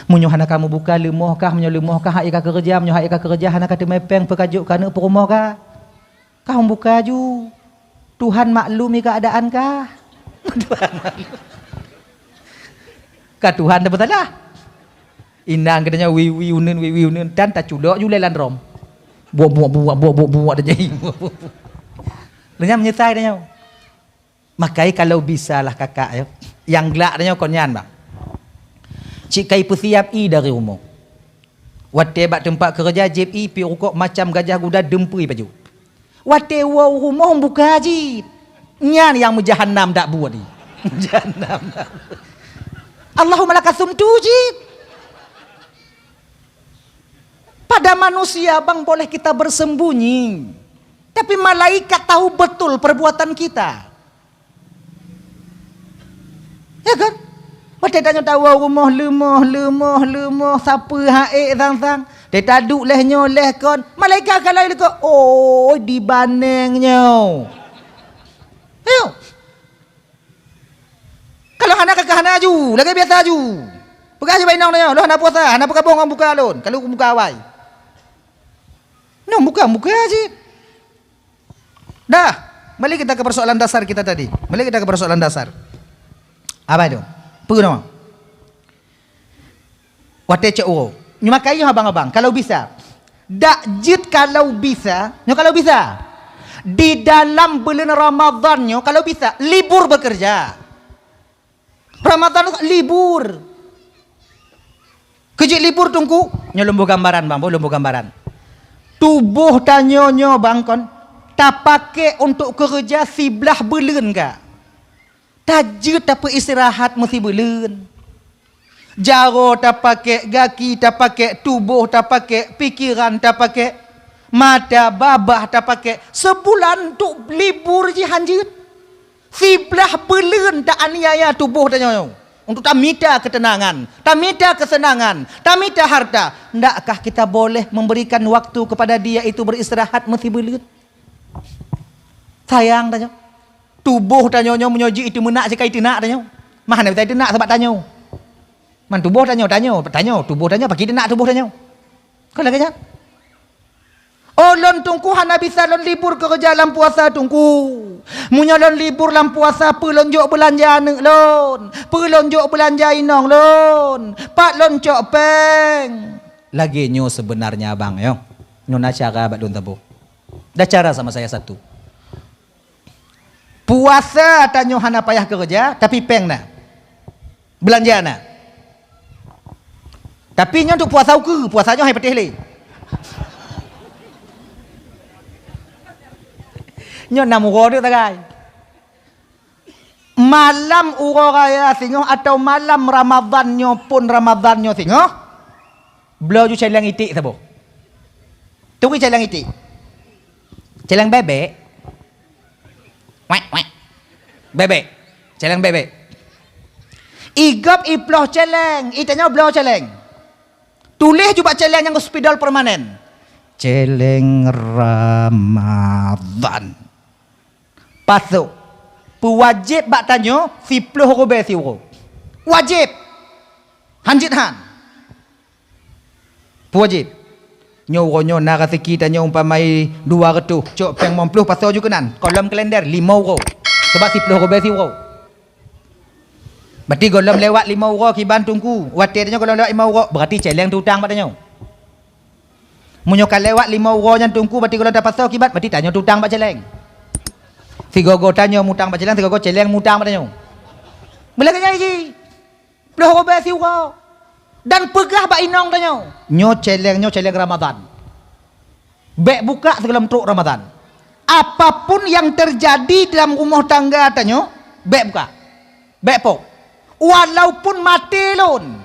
Meunyoe hana ka meubuka leumoh kah? Meunyoe leumoh kah hak ka keureuja? Meunyoe hak ka keureuja hana ka teumé péng peukajok keu aneuk peurumoh kah? Kah buka aju. Tuhan maklumi keuadaan kah? Tuhan maklum. Ka Tuhan dah bersalah. Inang geutanyoe wi-wi uneun, wi-wi uneun, dan taculok ju lé lam drom. Buak, buak, buak, buak, buak, buak, dah jadi. Lheueh nyan meunyeusai tanyoe. Makai kalau bisa lah kakak, ya. Nyang glak tanyoe kon nyan, bang. Cit kai peusiab ié dari rumoh. Watée bak teumpat keureuja jieb ié, piep rukok macam gajah guda deumpui pajoh. Watée woe u rumoh buka jih. Nyan nyang meujahanam dak buet jih. Jahanam dak buet. Allahumma lakasumtu jih. Pada manusia, bang, boleh kita bersembunyi. Tapi malaikat tahu betul perbuatan kita. Ya kan? Watée tanyoe tawoe rumoh leumoh, leumoh, leumoh, sapeue hak ék sang-sang. Teuka duek lheueh nyoe lheueh kon. Malaikat ka lheueh likot. Oh, dibaneng nyoe. Ayo. Kalau hana ka hana aju, lagée biasa aju. Peugah aju bak inong tanyoe, lôn hana puasa, hana peugabong ngon buka lôn. Kalau buka awai. Nyoe buka, buka cit. Dah, kembali kita ke persoalan dasar kita tadi. Kembali kita ke persoalan dasar. Apa itu? Peue nama? Watée cok uroe. Nyoe makai nyoe abang-abang, kalau bisa. Dak jeuet kalau bisa, nyoe kalau bisa. Di dalam buleuen Ramadhan nyoe kalau bisa, libur bekerja. Ramadhan libur. Keujeuet libur teungku, nyoe lôn boh gambaran bang, boh lôn boh gambaran. Tuboh tanyoe nyoe bang kon, tapakék untuk keureuja siblaih buleuen ka. Tajeuet tapeuistirahat meusibuleuen. Jaroe tapakék, gaki tapakék, tuboh tapakék, pikeran tapakék, mata, babah tapakék. Seubulan untuk libur jih hanjeuet. Siblaih buleuen ta-aniaya tuboh tanyoe untuk tamita keuteunangan, tamita keuseunangan, tamita harta. Ndakkah kita boleh memberikan waktu kepada dia itu beristirahat meusibuleuen? Sayang tanyoe. Tuboh tanyoe nyoe meunyoe jeuet teumeunak sikai teunak tanyoe. Mah hana bisa teunak sabab tanyoe. Man tuboh tanyoe, tanyoe, tanyoe, tuboh tanyoe, pakri teunak tuboh tanyoe. Kon lagée nyan? Oh, lôn teungku hana bisa lôn libur keureuja lam puasa teungku. Meunyoe lôn libur lam puasa, peue lôn jok beulanja aneuk lôn? Peue lôn jok beulanja inong lôn? Pat lôn cok péng? Lagée nyoe seubeunarnya bang, yo. Nyoe na cara bak lôn saboh. Ada cara sama saya satu. Puasa tanyoe hana payah keureuja, tapi péng na. Beulanja na. Tapi nyoe untuk puasa ukeue, puasa nyoe hai patéh lé. Nyoe nam uroe tu sagai. Malam uroe raya singoh atau malam Ramadhan nyoe pun Ramadhan nyoe singoh, bloe ju céléng iték saboh. Turi céléng iték. Céléng bébék. Wék, wék. Bébék. Céléng bébék. Igob iploh céléng, itanyoe bloe céléng. Tuléh ju bak céléng nyang spidol permanen. Céléng Ramadhan. Pasoe. Peuwajéb bak tanyoe siploh rubée siuroe. Wajéb. Hanjeuet han. Wajéb. Nyoe uroe nyoe na raseuki tanyoe umpama dua reutôh, cok péng limong ploh pasoe ju keunan, gohlom kalender limong uroe. Sabab siploh ribèe siuroe. Berarti gohlom lewat limong uroe kiban Teungku. Watèe tanyoe gohlom lewat limong uroe, berarti cèlèng tutang bak tanyoe. Meunyoe ka lewat limong uroe nyan Teungku, berarti gohlom tapasoe kiban, berarti tanyoe tutang bak cèlèng. Sigoe-goe tanyoe mutang bak cèlèng, sigoe-goe cèlèng mutang bak tanyoe. Beulagèe nyan jih. Ploh ribèe siuroe. Dan peugah bak inong tanyoe, "Nyoe cèlèng, nyoe cèlèng Ramadhan. Bèk buka sigohlom trok Ramadhan. Apapun yang terjadi dalam rumoh tangga tanyoe, bèk buka. Bèk pok. Walaupun maté lôn,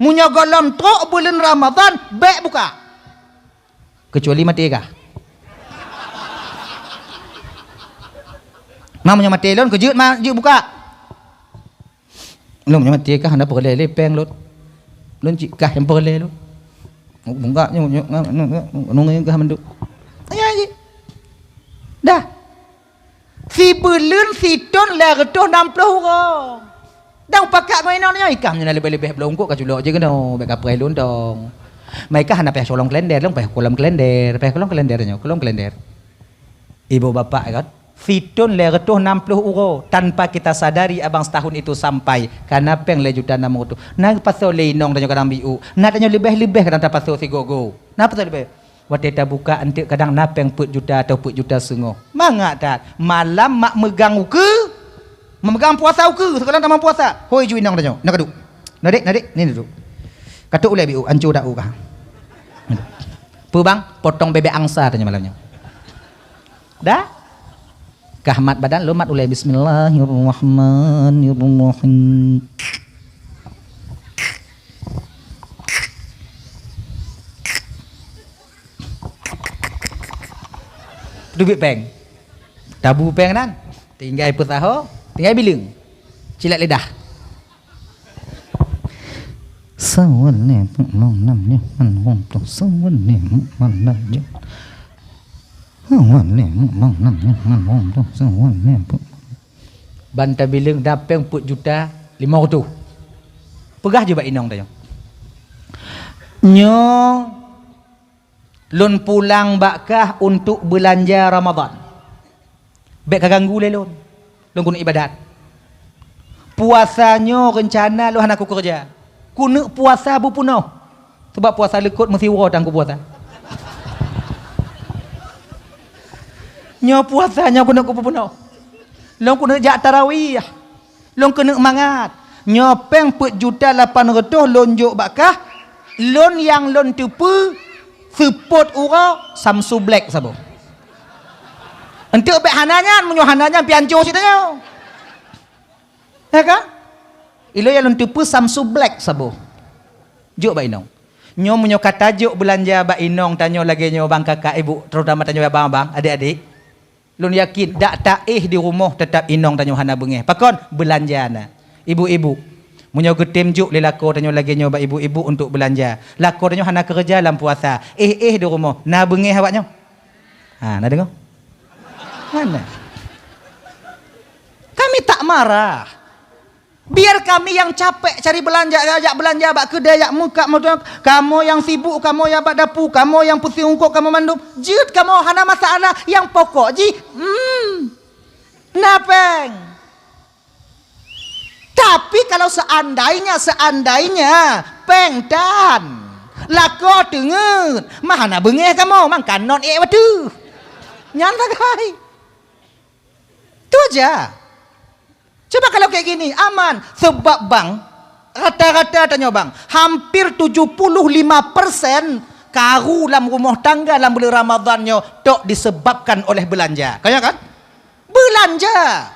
meunyoe gohlom trok buleuen Ramadhan, bèk buka. Keucuali maté kah." Ma meunyoe maté lôn, keu jeuet ma jeuet buka. Lôn nyang maté kah hana peureulèe lé péng lôn. Lôn cit kah nyang peureulèe lôn. Bunggak nyoe, nyoe, nyoe, nyoe, nyoe, nyoe, nyoe, nyoe, mandum. Ayah jih. Dah. Sibuleuen sithôn lhèe reutôh nam ploh uroe. Dah pakat ngon inong nyoe, ikah nyoe na leubeh-leubeh bloe eungkôt ka culok jih keunoe, bèk kapreh lôn dong. Ma ikah hana payah colong kalender, lôn payah gohlom kalender, payah gohlom kalender nyoe, gohlom kalender. Ibu bapak kan, sithôn lhèe reutôh nam ploh uroe, tanpa kita sadari abang setahun itu sampai, ka na péng lhèe juta nam reutôh. Na pasoe lé inong tanyoe kadang biu, na tanyoe leubeh-leubeh kadang tapasoe sigoe-goe. Na pasoe leubeh. Watèe tabuka eunteuk kadang na péng peuet juta atau peuet juta seungoh. Mangat that, malam mak meugang ukeue, meumeugang puasa ukeue, sigohlom tamong puasa. Hôi ju inong tanyoe, na kaduek. Na dek, na dek, ni duek. Katuk ulèe biu, anco dak u kah. Peue bang, potong bebek angsa tanyoe malam nyoe. Dah? Kah mat badan, lôn mat ulèe, "Bismillahirrahmanirrahim." Teubiet péng. Tabu péng nan. Tinggai peusaho, tinggai bileueng. Cilat lidah. Sawan lé peuet lom nam nyoe man wong tu, sawan lé peuet lom nam nyoe. Sawan lé peuet lom nam nyoe man wong tu, sawan lé peuet. Ban tabileueng na péng peuet juta limong reutôh. Peugah jih bak inong tanyoe, "Nyoe lôn pulang bak kah untuk beulanja Ramadhan. Bèk kaganggu lé lôn. Lôn keuneuk ibadat. Puasa nyoe reuncana lôn hana kukeureuja. Keuneuk puasa beupeunoh. Sabab puasa leukot meusiwoe tan kupuasa. Nyoe puasa nyoe keuneuk kupeupeunoh. Lôn keuneuk jak tarawih." Lôn keuneuk mangat. Nyoe péng peuet juta lapan reutôh lôn jok bak kah, lôn nyang lôn teupeue seupôt uroe Samsu Black saboh. Eunteuk bèk hana nyan, meunyoe hana nyan pih anco cit tanyoe. Ya kan? Ilôn nyang lôn teupeue Samsu Black saboh. Jok bak inong. Nyoe meunyoe ka tajok beulanja bak inong tanyoe lagèe nyoe bang kakak ibu, terutama tanyoe abang-abang, adék-adék. Lôn yakin dak taéh di rumoh teutap inong tanyoe hana beungèh. Pakon? Beulanja na. Ibu-ibu, meunyoe geutem jok lé lakoe tanyoe lagèe nyoe bak ibu-ibu untuk beulanja, lakoe tanyoe hana keureuja lam puasa, éh-éh di rumoh, na beungèh awak nyoe? Ha, na deungö? Hana. Kami tak marah. Biar kami nyang capek cari beulanja, jak beulanja bak keudè, jak meukat moto, kamoe nyang sibuk, kamoe nyang bak dapu, kamoe nyang peusieng eungkôt, kamoe mandum. Jeuet kamoe hana masalah, nyang pokok jih, hmm, na péng. Tapi kalau seandainya, seandainya péng tan, lakoe teungeut, mah hana beungèh kamoe, mangkanon ék watèe. Nyan sagai. Tu aja. Coba kalau kayak gini, aman. Sebab bang, rata-rata tanyoe bang, hampir tujuh puluh lima persen karu lam rumoh tangga lam buleuen Ramadhan nyoe tok disebabkan oleh beulanja. Ka nyo kan? Beulanja.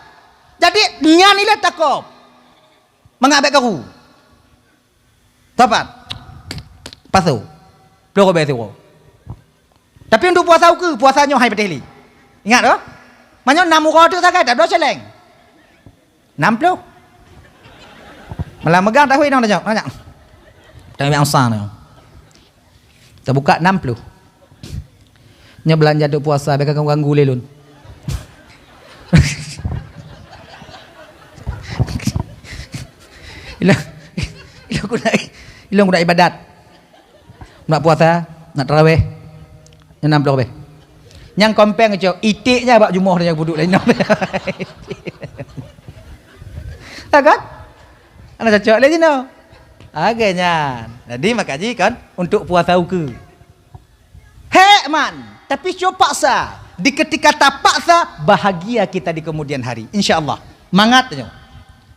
Jadi, nyan ilèe takop. Mangat bèk karu. Sapat. Pasoe. Ploh ribèe siuroe. Tapi untuk puasa ukeue, puasa nyoe hai patéh lé. Ingat oh. Meunyoe nam uroe teuk sagai, dak bloe cèlèng. Nam ploh. Malah meugang tahu inong tanyoe, banyak. Tapi angsa nyoe. Tabuka nam ploh. Nyoe beulanja untuk puasa, bèk ganggu-ganggu lé lôn. Ilôn, ilôn keuneuk, ilôn keuneuk ibadat. Nak puasa, nak taraweh. Nyan nam ploh leubeh. Nyang kon péng cok, iték nyan bak jumoh nyan peuduek laén. Ha kan? Hana cocok lé jinoe. Lagèe nyan. Jadi maka jih kan untuk puasa ukeue. Hék man, tapi cuma paksa. Di ketika tapaksa, bahagia kita di kemudian hari. Insya Allah. Mangat nyoe.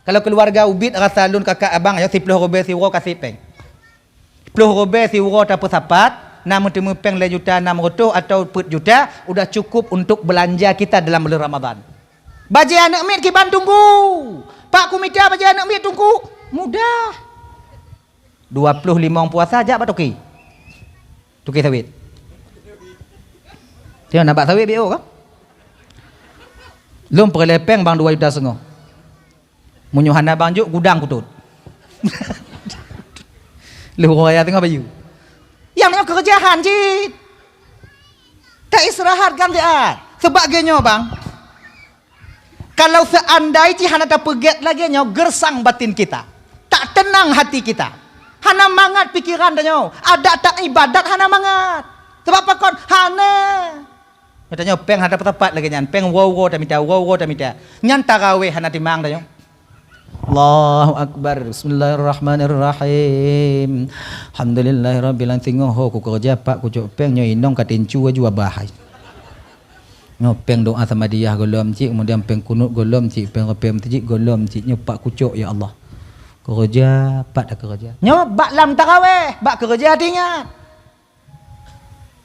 Kalau keluarga ubit rasa lôn kakak abang, ya, siploh ribèe siuroe kasép péng. Ploh ribèe siuroe tapeusapat, na meuteumé péng lhèe juta nam reutôh atawa peuet juta, udah cukup untuk belanja kita dalam bulan Ramadan. Bajèe aneuk miet kiban teungku. Pak kumita bajèe aneuk miet teungku. Mudah. Dua ploh limong puasa jak bak toke. Toke sawét. Tengok na bak sawét B O kan? Lôn peureulèe péng bang dua juta setengah. Meunyoe hana bang jok, gudang kutot. Lheuh uroe raya teungoh bayeue. Nyang nyoe keureujahan cit. Taistirahat kan siat. Seubab lagèe nyoe bang. Kalau seandai cit hana tapeugèt lagèe nyoe, gersang batin kita. Tak tenang hati kita. Hana mangat pikeran tanyoe. Adak tak ibadat hana mangat. Seubab pakon? Hana. Geutanyoe péng hana tapeusapat lagèe nyan, péng uroe-uroe tamita, uroe-uroe tamita. Nyan taraweh hana timang tanyoe. Allahu Akbar. Bismillahirrahmanirrahim. Alhamdulillahirabbil alamin. Singoh ho kukeureuja, Pak, kucok péng nyoe inong ka tincu aju abah hai. Nyoe péng doa samadiyah gohlom cit, kemudian péng kunut gohlom cit, péng reupèe meuseujid gohlom cit, nyoe Pak kucok ya Allah. Keureuja, Pak takeureuja. Nyoe bak lam taraweh, bak keureuja teuingat.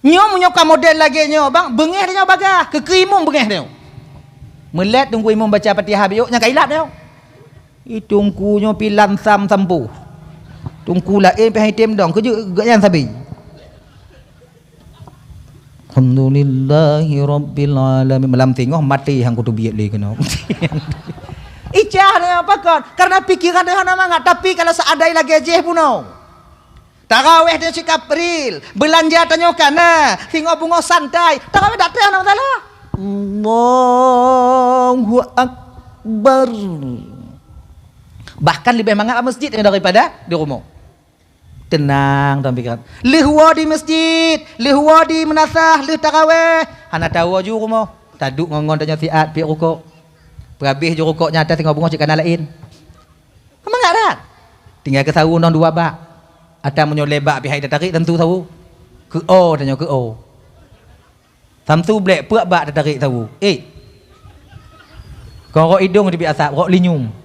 Nyoe meunyoe ka model lagèe nyoe bang, beungèh tanyoe bagaih, keu keu imum beungèh tanyoe. Meulét teungku imum baca Fatihah biyôk nyang ka ilab tanyoe. Ih teungku nyoe pih lam sam sampôh. Teungku laén pih han item dong, keujeuet geuh nyan sabe. Alhamdulillahirabbil alamin. Malam singoh maté han kuteubiet lé keunoe. Icah tanyoe pakon? Karena pikeran tanyoe hana mangat, tapi kalau seandai lagèe jéh bunoe. Taraweh tanyoe sikap real, beulanja tanyoe ka na, singoh beungoh santai, taraweh dak teuh hana masalah. Allahu Akbar. Bahkan leubeh mangat bak meuseujid daripada di rumoh. Teunang dalam pikeran. Lheuh woe di meuseujid, lheuh woe di meunasah, lheuh taraweh, hana tawoe ju rumoh. Taduek ngon-ngon tanyoe siat piep rukok. Peurabéh ju rukok nyan ata singoh beungoh cit ka na laén. Mangat that. Tinggai keu sawo nong dua bak. Ata meunyoe lé bak pih hai tatarék tantu sawo. Keu o tanyoe keu o. Tantu blek peuet bak tatarék sawo. Eh. Kon rok idong teubiet asap, rok linyum.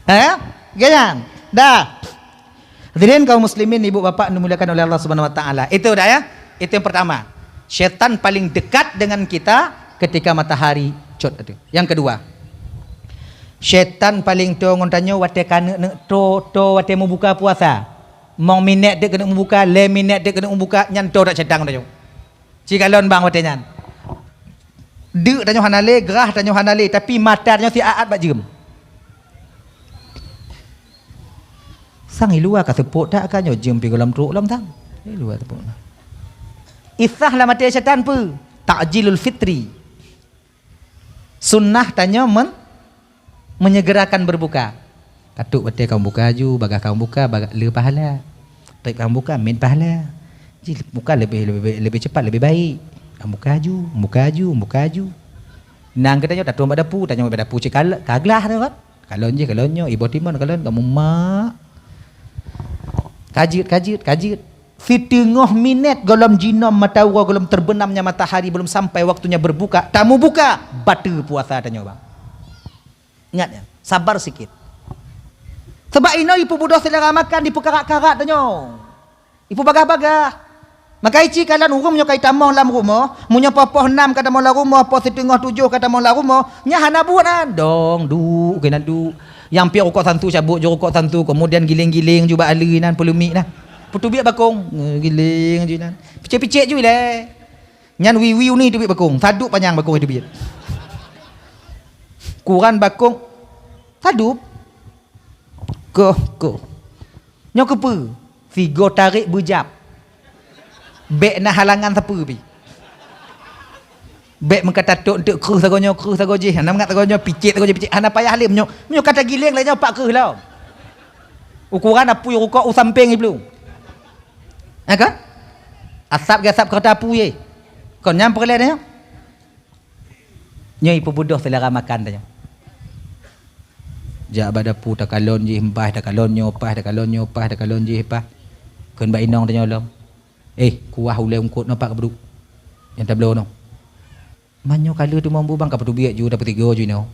Eh? Gaya? Dah. Hadirin kaum muslimin, ibu bapak yang dimuliakan oleh Allah Subhanahu wa taala. Itu dah ya. Itu yang pertama. Setan paling dekat dengan kita ketika matahari cot itu. Yang kedua, setan paling toe ngon tanyoe watèe ka neuk-neuk toe, toe watèe meubuka puasa. Mong minèt deuek keuneuk meubuka, lhèe minèt deuek keuneuk meubuka, nyan toe dak setan ngon tanyoe. Ci kalon bang watèe nyan. Deuk tanyoe hana lé, grah tanyoe hana lé, tapi mata tanyoe siat-at bak jeuem. Sang i luwa ka seupôt that ka nyoe jeuem pih gohlom trok lom sang. I luwa seupôt. Isah lam até syaitan peue? Ta'jilul fitri. Sunnah tanyoe men-, menyegerakan berbuka. Katuk watèe ka buka aju, bagaih ka buka, bagaih le pahala. Trép ka buka, miet pahala. Ji buka lebih, lebih, lebih cepat, lebih baik. Ka buka aju, buka aju, buka aju. Nang geutanyoe tatueng bak dapu, tanyoe bak dapu cit ka, ka glah tu kan. Kalon jih, kalon nyoe, iboh timon, kalon kamoe mak. Ka jeuet, ka jeuet, ka jeuet. Siteungoh minèt gohlom jinom mata uroe, gohlom terbenamnya matahari, belum sampai waktunya berbuka, tamubuka, bateue puasa tanyoe bang. Ingat ya, sabar sikit. Sebab inoe ipeubudoh seulera makan, dipeukarat-karat tanyoe. Ipeubagaih-bagaih. Maka ici kalon ureueng nyoe ka itamong lam rumoh, meunyoe poh-poh nam ka tamong lam rumoh, poh siteungoh tujoh ka tamong lam rumoh, nyan hana buet nyan. Dong, duek keunan duek. Nyang piep rukok santu cabot ju rukok santu, kemudian giléng-giléng ju bak aleue nyan peuleumiek nah. Peuteubiet bakong, eh, giléng ju nyan. Picék-picék ju ilèe. Nyan wiwi uni teubiet bakong, sadup panyang bakong teubiet. Kuran bakong, sadup. Koh, koh. Nyoe keupeue? Sigoe tarék beujab. Bèk na halangan sapeue pih. Bèk meukatatôt eunteuk kreueh sagoe nyoe, kreueh sagoe jih, hana mangat sagoe nyoe, picék sagoe jih, picék, hana payah lé meunyoe, meunyoe ka tagileng lagèe nyoe pat kreueh lom. Ukuran apui rukok u sampéng iblong. Ha kan? Asap geuasap keureuta apui. Kon nyan peureulée nyoe. Nyoe ipeubeudôh seulera makan tanyoe. Jak bak dapu takalon jih paih, takalon nyoe paih, takalon nyoe paih, takalon jih paih. Kheun bak inong tanyoe lom, "Eh, kuah ulée eungkot nyoe pat ka peuduek nyang tabloe nyoe." "Man nyoe ka lheueh teuma bu bang, ka peuteubiet ju, tapeusigoe ju inoe.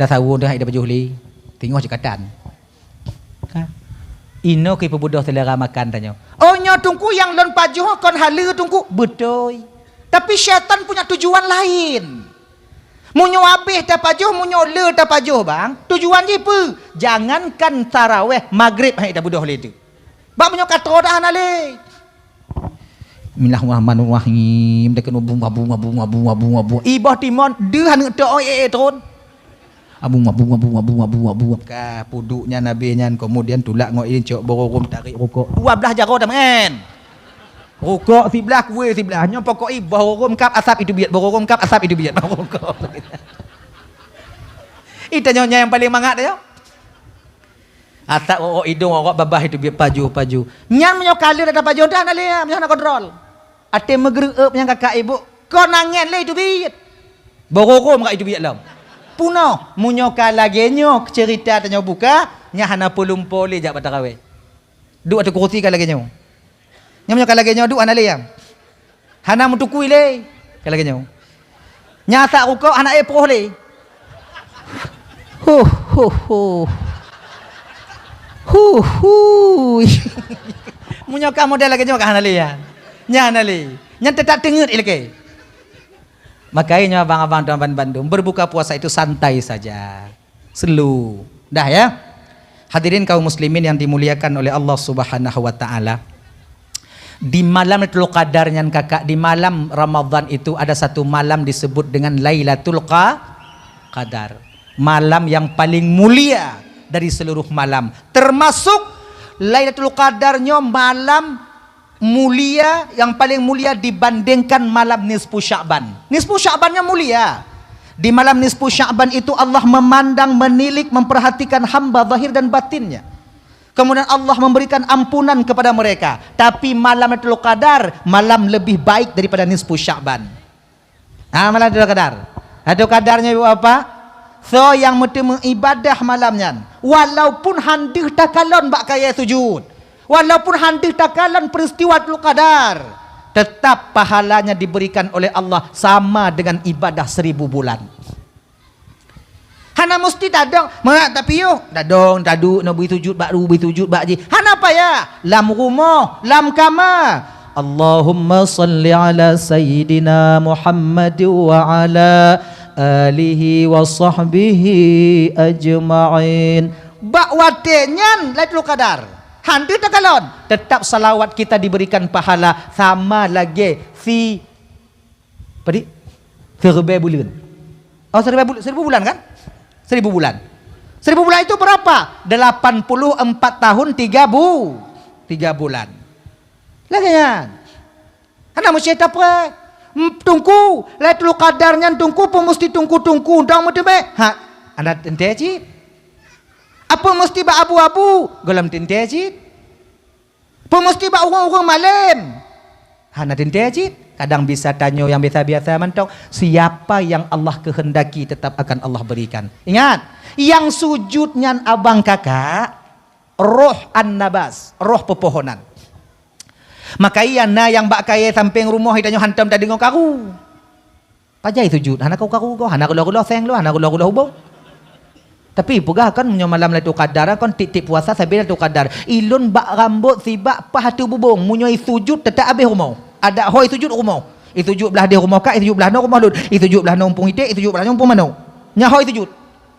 Tasawöng teuh hana tapajoh lé, singoh cit ka tan." Ka. Inoe keu ipeubeudôh seulera makan tanyoe. "Oh, nyoe Teungku nyang lôn pajoh kon haleue Teungku." Beutôi. Tapi syaitan punya tujuan laén. Meunyoe habéh tapajoh, meunyoe le tapajoh bang, tujuan jih peue? Jangankan taraweh, magrib hana tabeudôh lé teuk. Bak meunyoe ka troe dah hana lé. Bismillahirrahmanirrahim. Dah keunoe bunga, bunga, bunga, bunga, bunga, bunga. Iboh timon, deuh aneuk tok oi, eh, eh, tron. Abu, abu, abu, abu, abu, abu. Ka puduk nyan habéh nyan, kemudian tulak ngon idin cok bororôm tarék rukok. Dua blah jaroe tamen. Rukok siblah, kué siblah. Nyoe pokok i bororôm kap asap itu biet, bororôm kap asap itu biet. Rukok. Ita nyoe nyang paling mangat dah nyoe. Asap rokok idong, rokok babah itu biet paju-paju. Nyan meunyoe ka lheueh dah paju dah na lé, meunyoe na kontrol. Até meugeureuep nyang kakak ibu, kon angén lé itu biet. Bororôm ka itu biet lom. Punoh, meunyoe ka lagée nyoe ceurita tanyoe buka, nyan hana peulumpo lé jak bak taraweh. Duek ateueh kursi ka lagée nyoe. Nyan meunyoe ka lagée nyoe duek hana lé nyang. Hana meutukui lé. Ka lagée nyoe. Nyan asap rukok hana éh proh lé. Huh, huh, huh. Huh, huh. Meunyoe ka model lagée nyoe ka hana lé nyan. Nyan hana lé. Nyan teutap teungeut ilakée. Makanya abang-abang dan bandum, berbuka puasa itu santai saja. Slow. Dah ya. Hadirin kaum muslimin yang dimuliakan oleh Allah Subhanahu wa taala. Di malam Lailatul Qadar nyan kakak, di malam Ramadan itu ada satu malam disebut dengan Lailatul Qa-, Qadar. Malam yang paling mulia dari seluruh malam. Termasuk Lailatul Qadar nyoe malam mulia, yang paling mulia dibandingkan malam nisfu Sya'ban. Nisfu Sya'ban nyoe mulia. Di malam nisfu Sya'ban itu Allah memandang, menilik, memperhatikan hamba zahir dan batinnya. Kemudian Allah memberikan ampunan kepada mereka. Tapi malam Lailatul Qadar, malam lebih baik daripada nisfu Sya'ban. Ha, malam Lailatul Qadar. Lailatul Qadar nyoe ibu bapak, soe nyang meuteumé ibadah malam nyan, walaupun han deuh takalon bak kayée sujud, walaupun han deuh takalon peristiwa Lailatul Qadar, tetap pahalanya diberikan oleh Allah sama dengan ibadah seribu bulan. Hana musti tadong, mangat tapiôh, tadong, taduek, na bui sujud bak ru, bui sujud bak jih. Hana payah. Lam rumoh, lam kama. Allahumma salli ala sayyidina Muhammad wa ala alihi wa sahbihi ajma'in. Bak watée nyan Lailatul Qadar. Han deuh takalon, tetap salawat kita diberikan pahala sama lagée si Padi? Siribée buleuen. Oh, siribée bul-, seribu bulan kan? Seribu bulan. Seribu bulan itu berapa? Delapan puluh empat tahun tiga bu-, tiga bulan. Lagée nyan. Hana meusti tapreh. Em, Teungku, Lailatul Qadar nyan Teungku, peue meusti Teungku, Teungku, dong meuteumé? Ha, hana teuntée cit. Apeue meusti bak abu-abu? Gohlom teuntée cit. Peue meusti bak ureuëng-ureuëng malém? Hana teuntée cit. Kadang bisa tanyoe nyang biasa-biasa mantong, siapa yang Allah kehendaki tetap akan Allah berikan. Ingat, nyang sujud nyan abang kakak, roh an-nabas, roh peupohonan. Maka iya na nyang bak kayée sampéng rumoh tanyoe hantom tadeungoe karu. Pajan sujud, hana karu-karu goe, hana reuloh-reuloh seng lôn, hana reuloh-reuloh ubông. Tapi peugah kan, meunyoe malam Lailatul Qadar kan, tiep-tiep puasa sabe Lailatul Qadar. Ilôn bak rambôt sibak paih ateueh bubông, meunyoe isujud teutap habéh rumoh. Adak ho isujud rumoh. Isujud blah deh rumoh kak, isujud blah noe rumoh lôn. Isujud blah noe umpung iték, isujud blah noe umpung manok. Nyan ho isujud.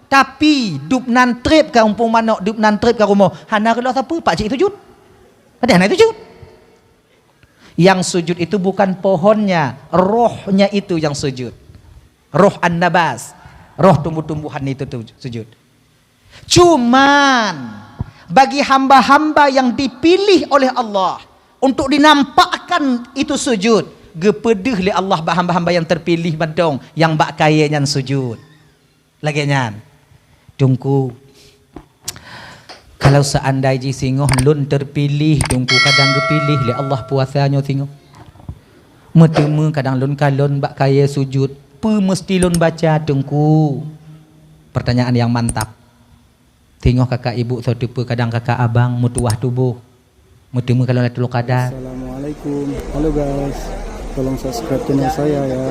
Tapi dub nan treb ka umpung manok, dub nan treb ka rumoh. Hana reuloh sapeue, pakcik isujud. Padahai hana isujud. Yang sujud itu bukan pohonnya, rohnya itu yang sujud. Roh an-nabas, roh tumbuh-tumbuhan itu tu sujud. Cuman, bagi hamba-hamba yang dipilih oleh Allah untuk dinampakkan itu sujud, geupeudeuh lé Allah bak hamba-hamba yang terpilih mantong nyang bak kayée nyan sujud. Lagée nyan, Teungku, Kalau seandai jih singoh lôn terpilih, Teungku, kadang geupiléh lé Allah puasa nyoe singoh. Meuteumé kadang lôn kalon bak kayée sujud, peue meusti lôn baca, Teungku? Pertanyaan yang mantap. Singoh kakak ibu soe teupeu, kadang kakak abang meutuwah tuboh. Meuteumé kalon Lailatul Qadar. Assalamualaikum. Halo guys, tolong subscribe channel saya ya.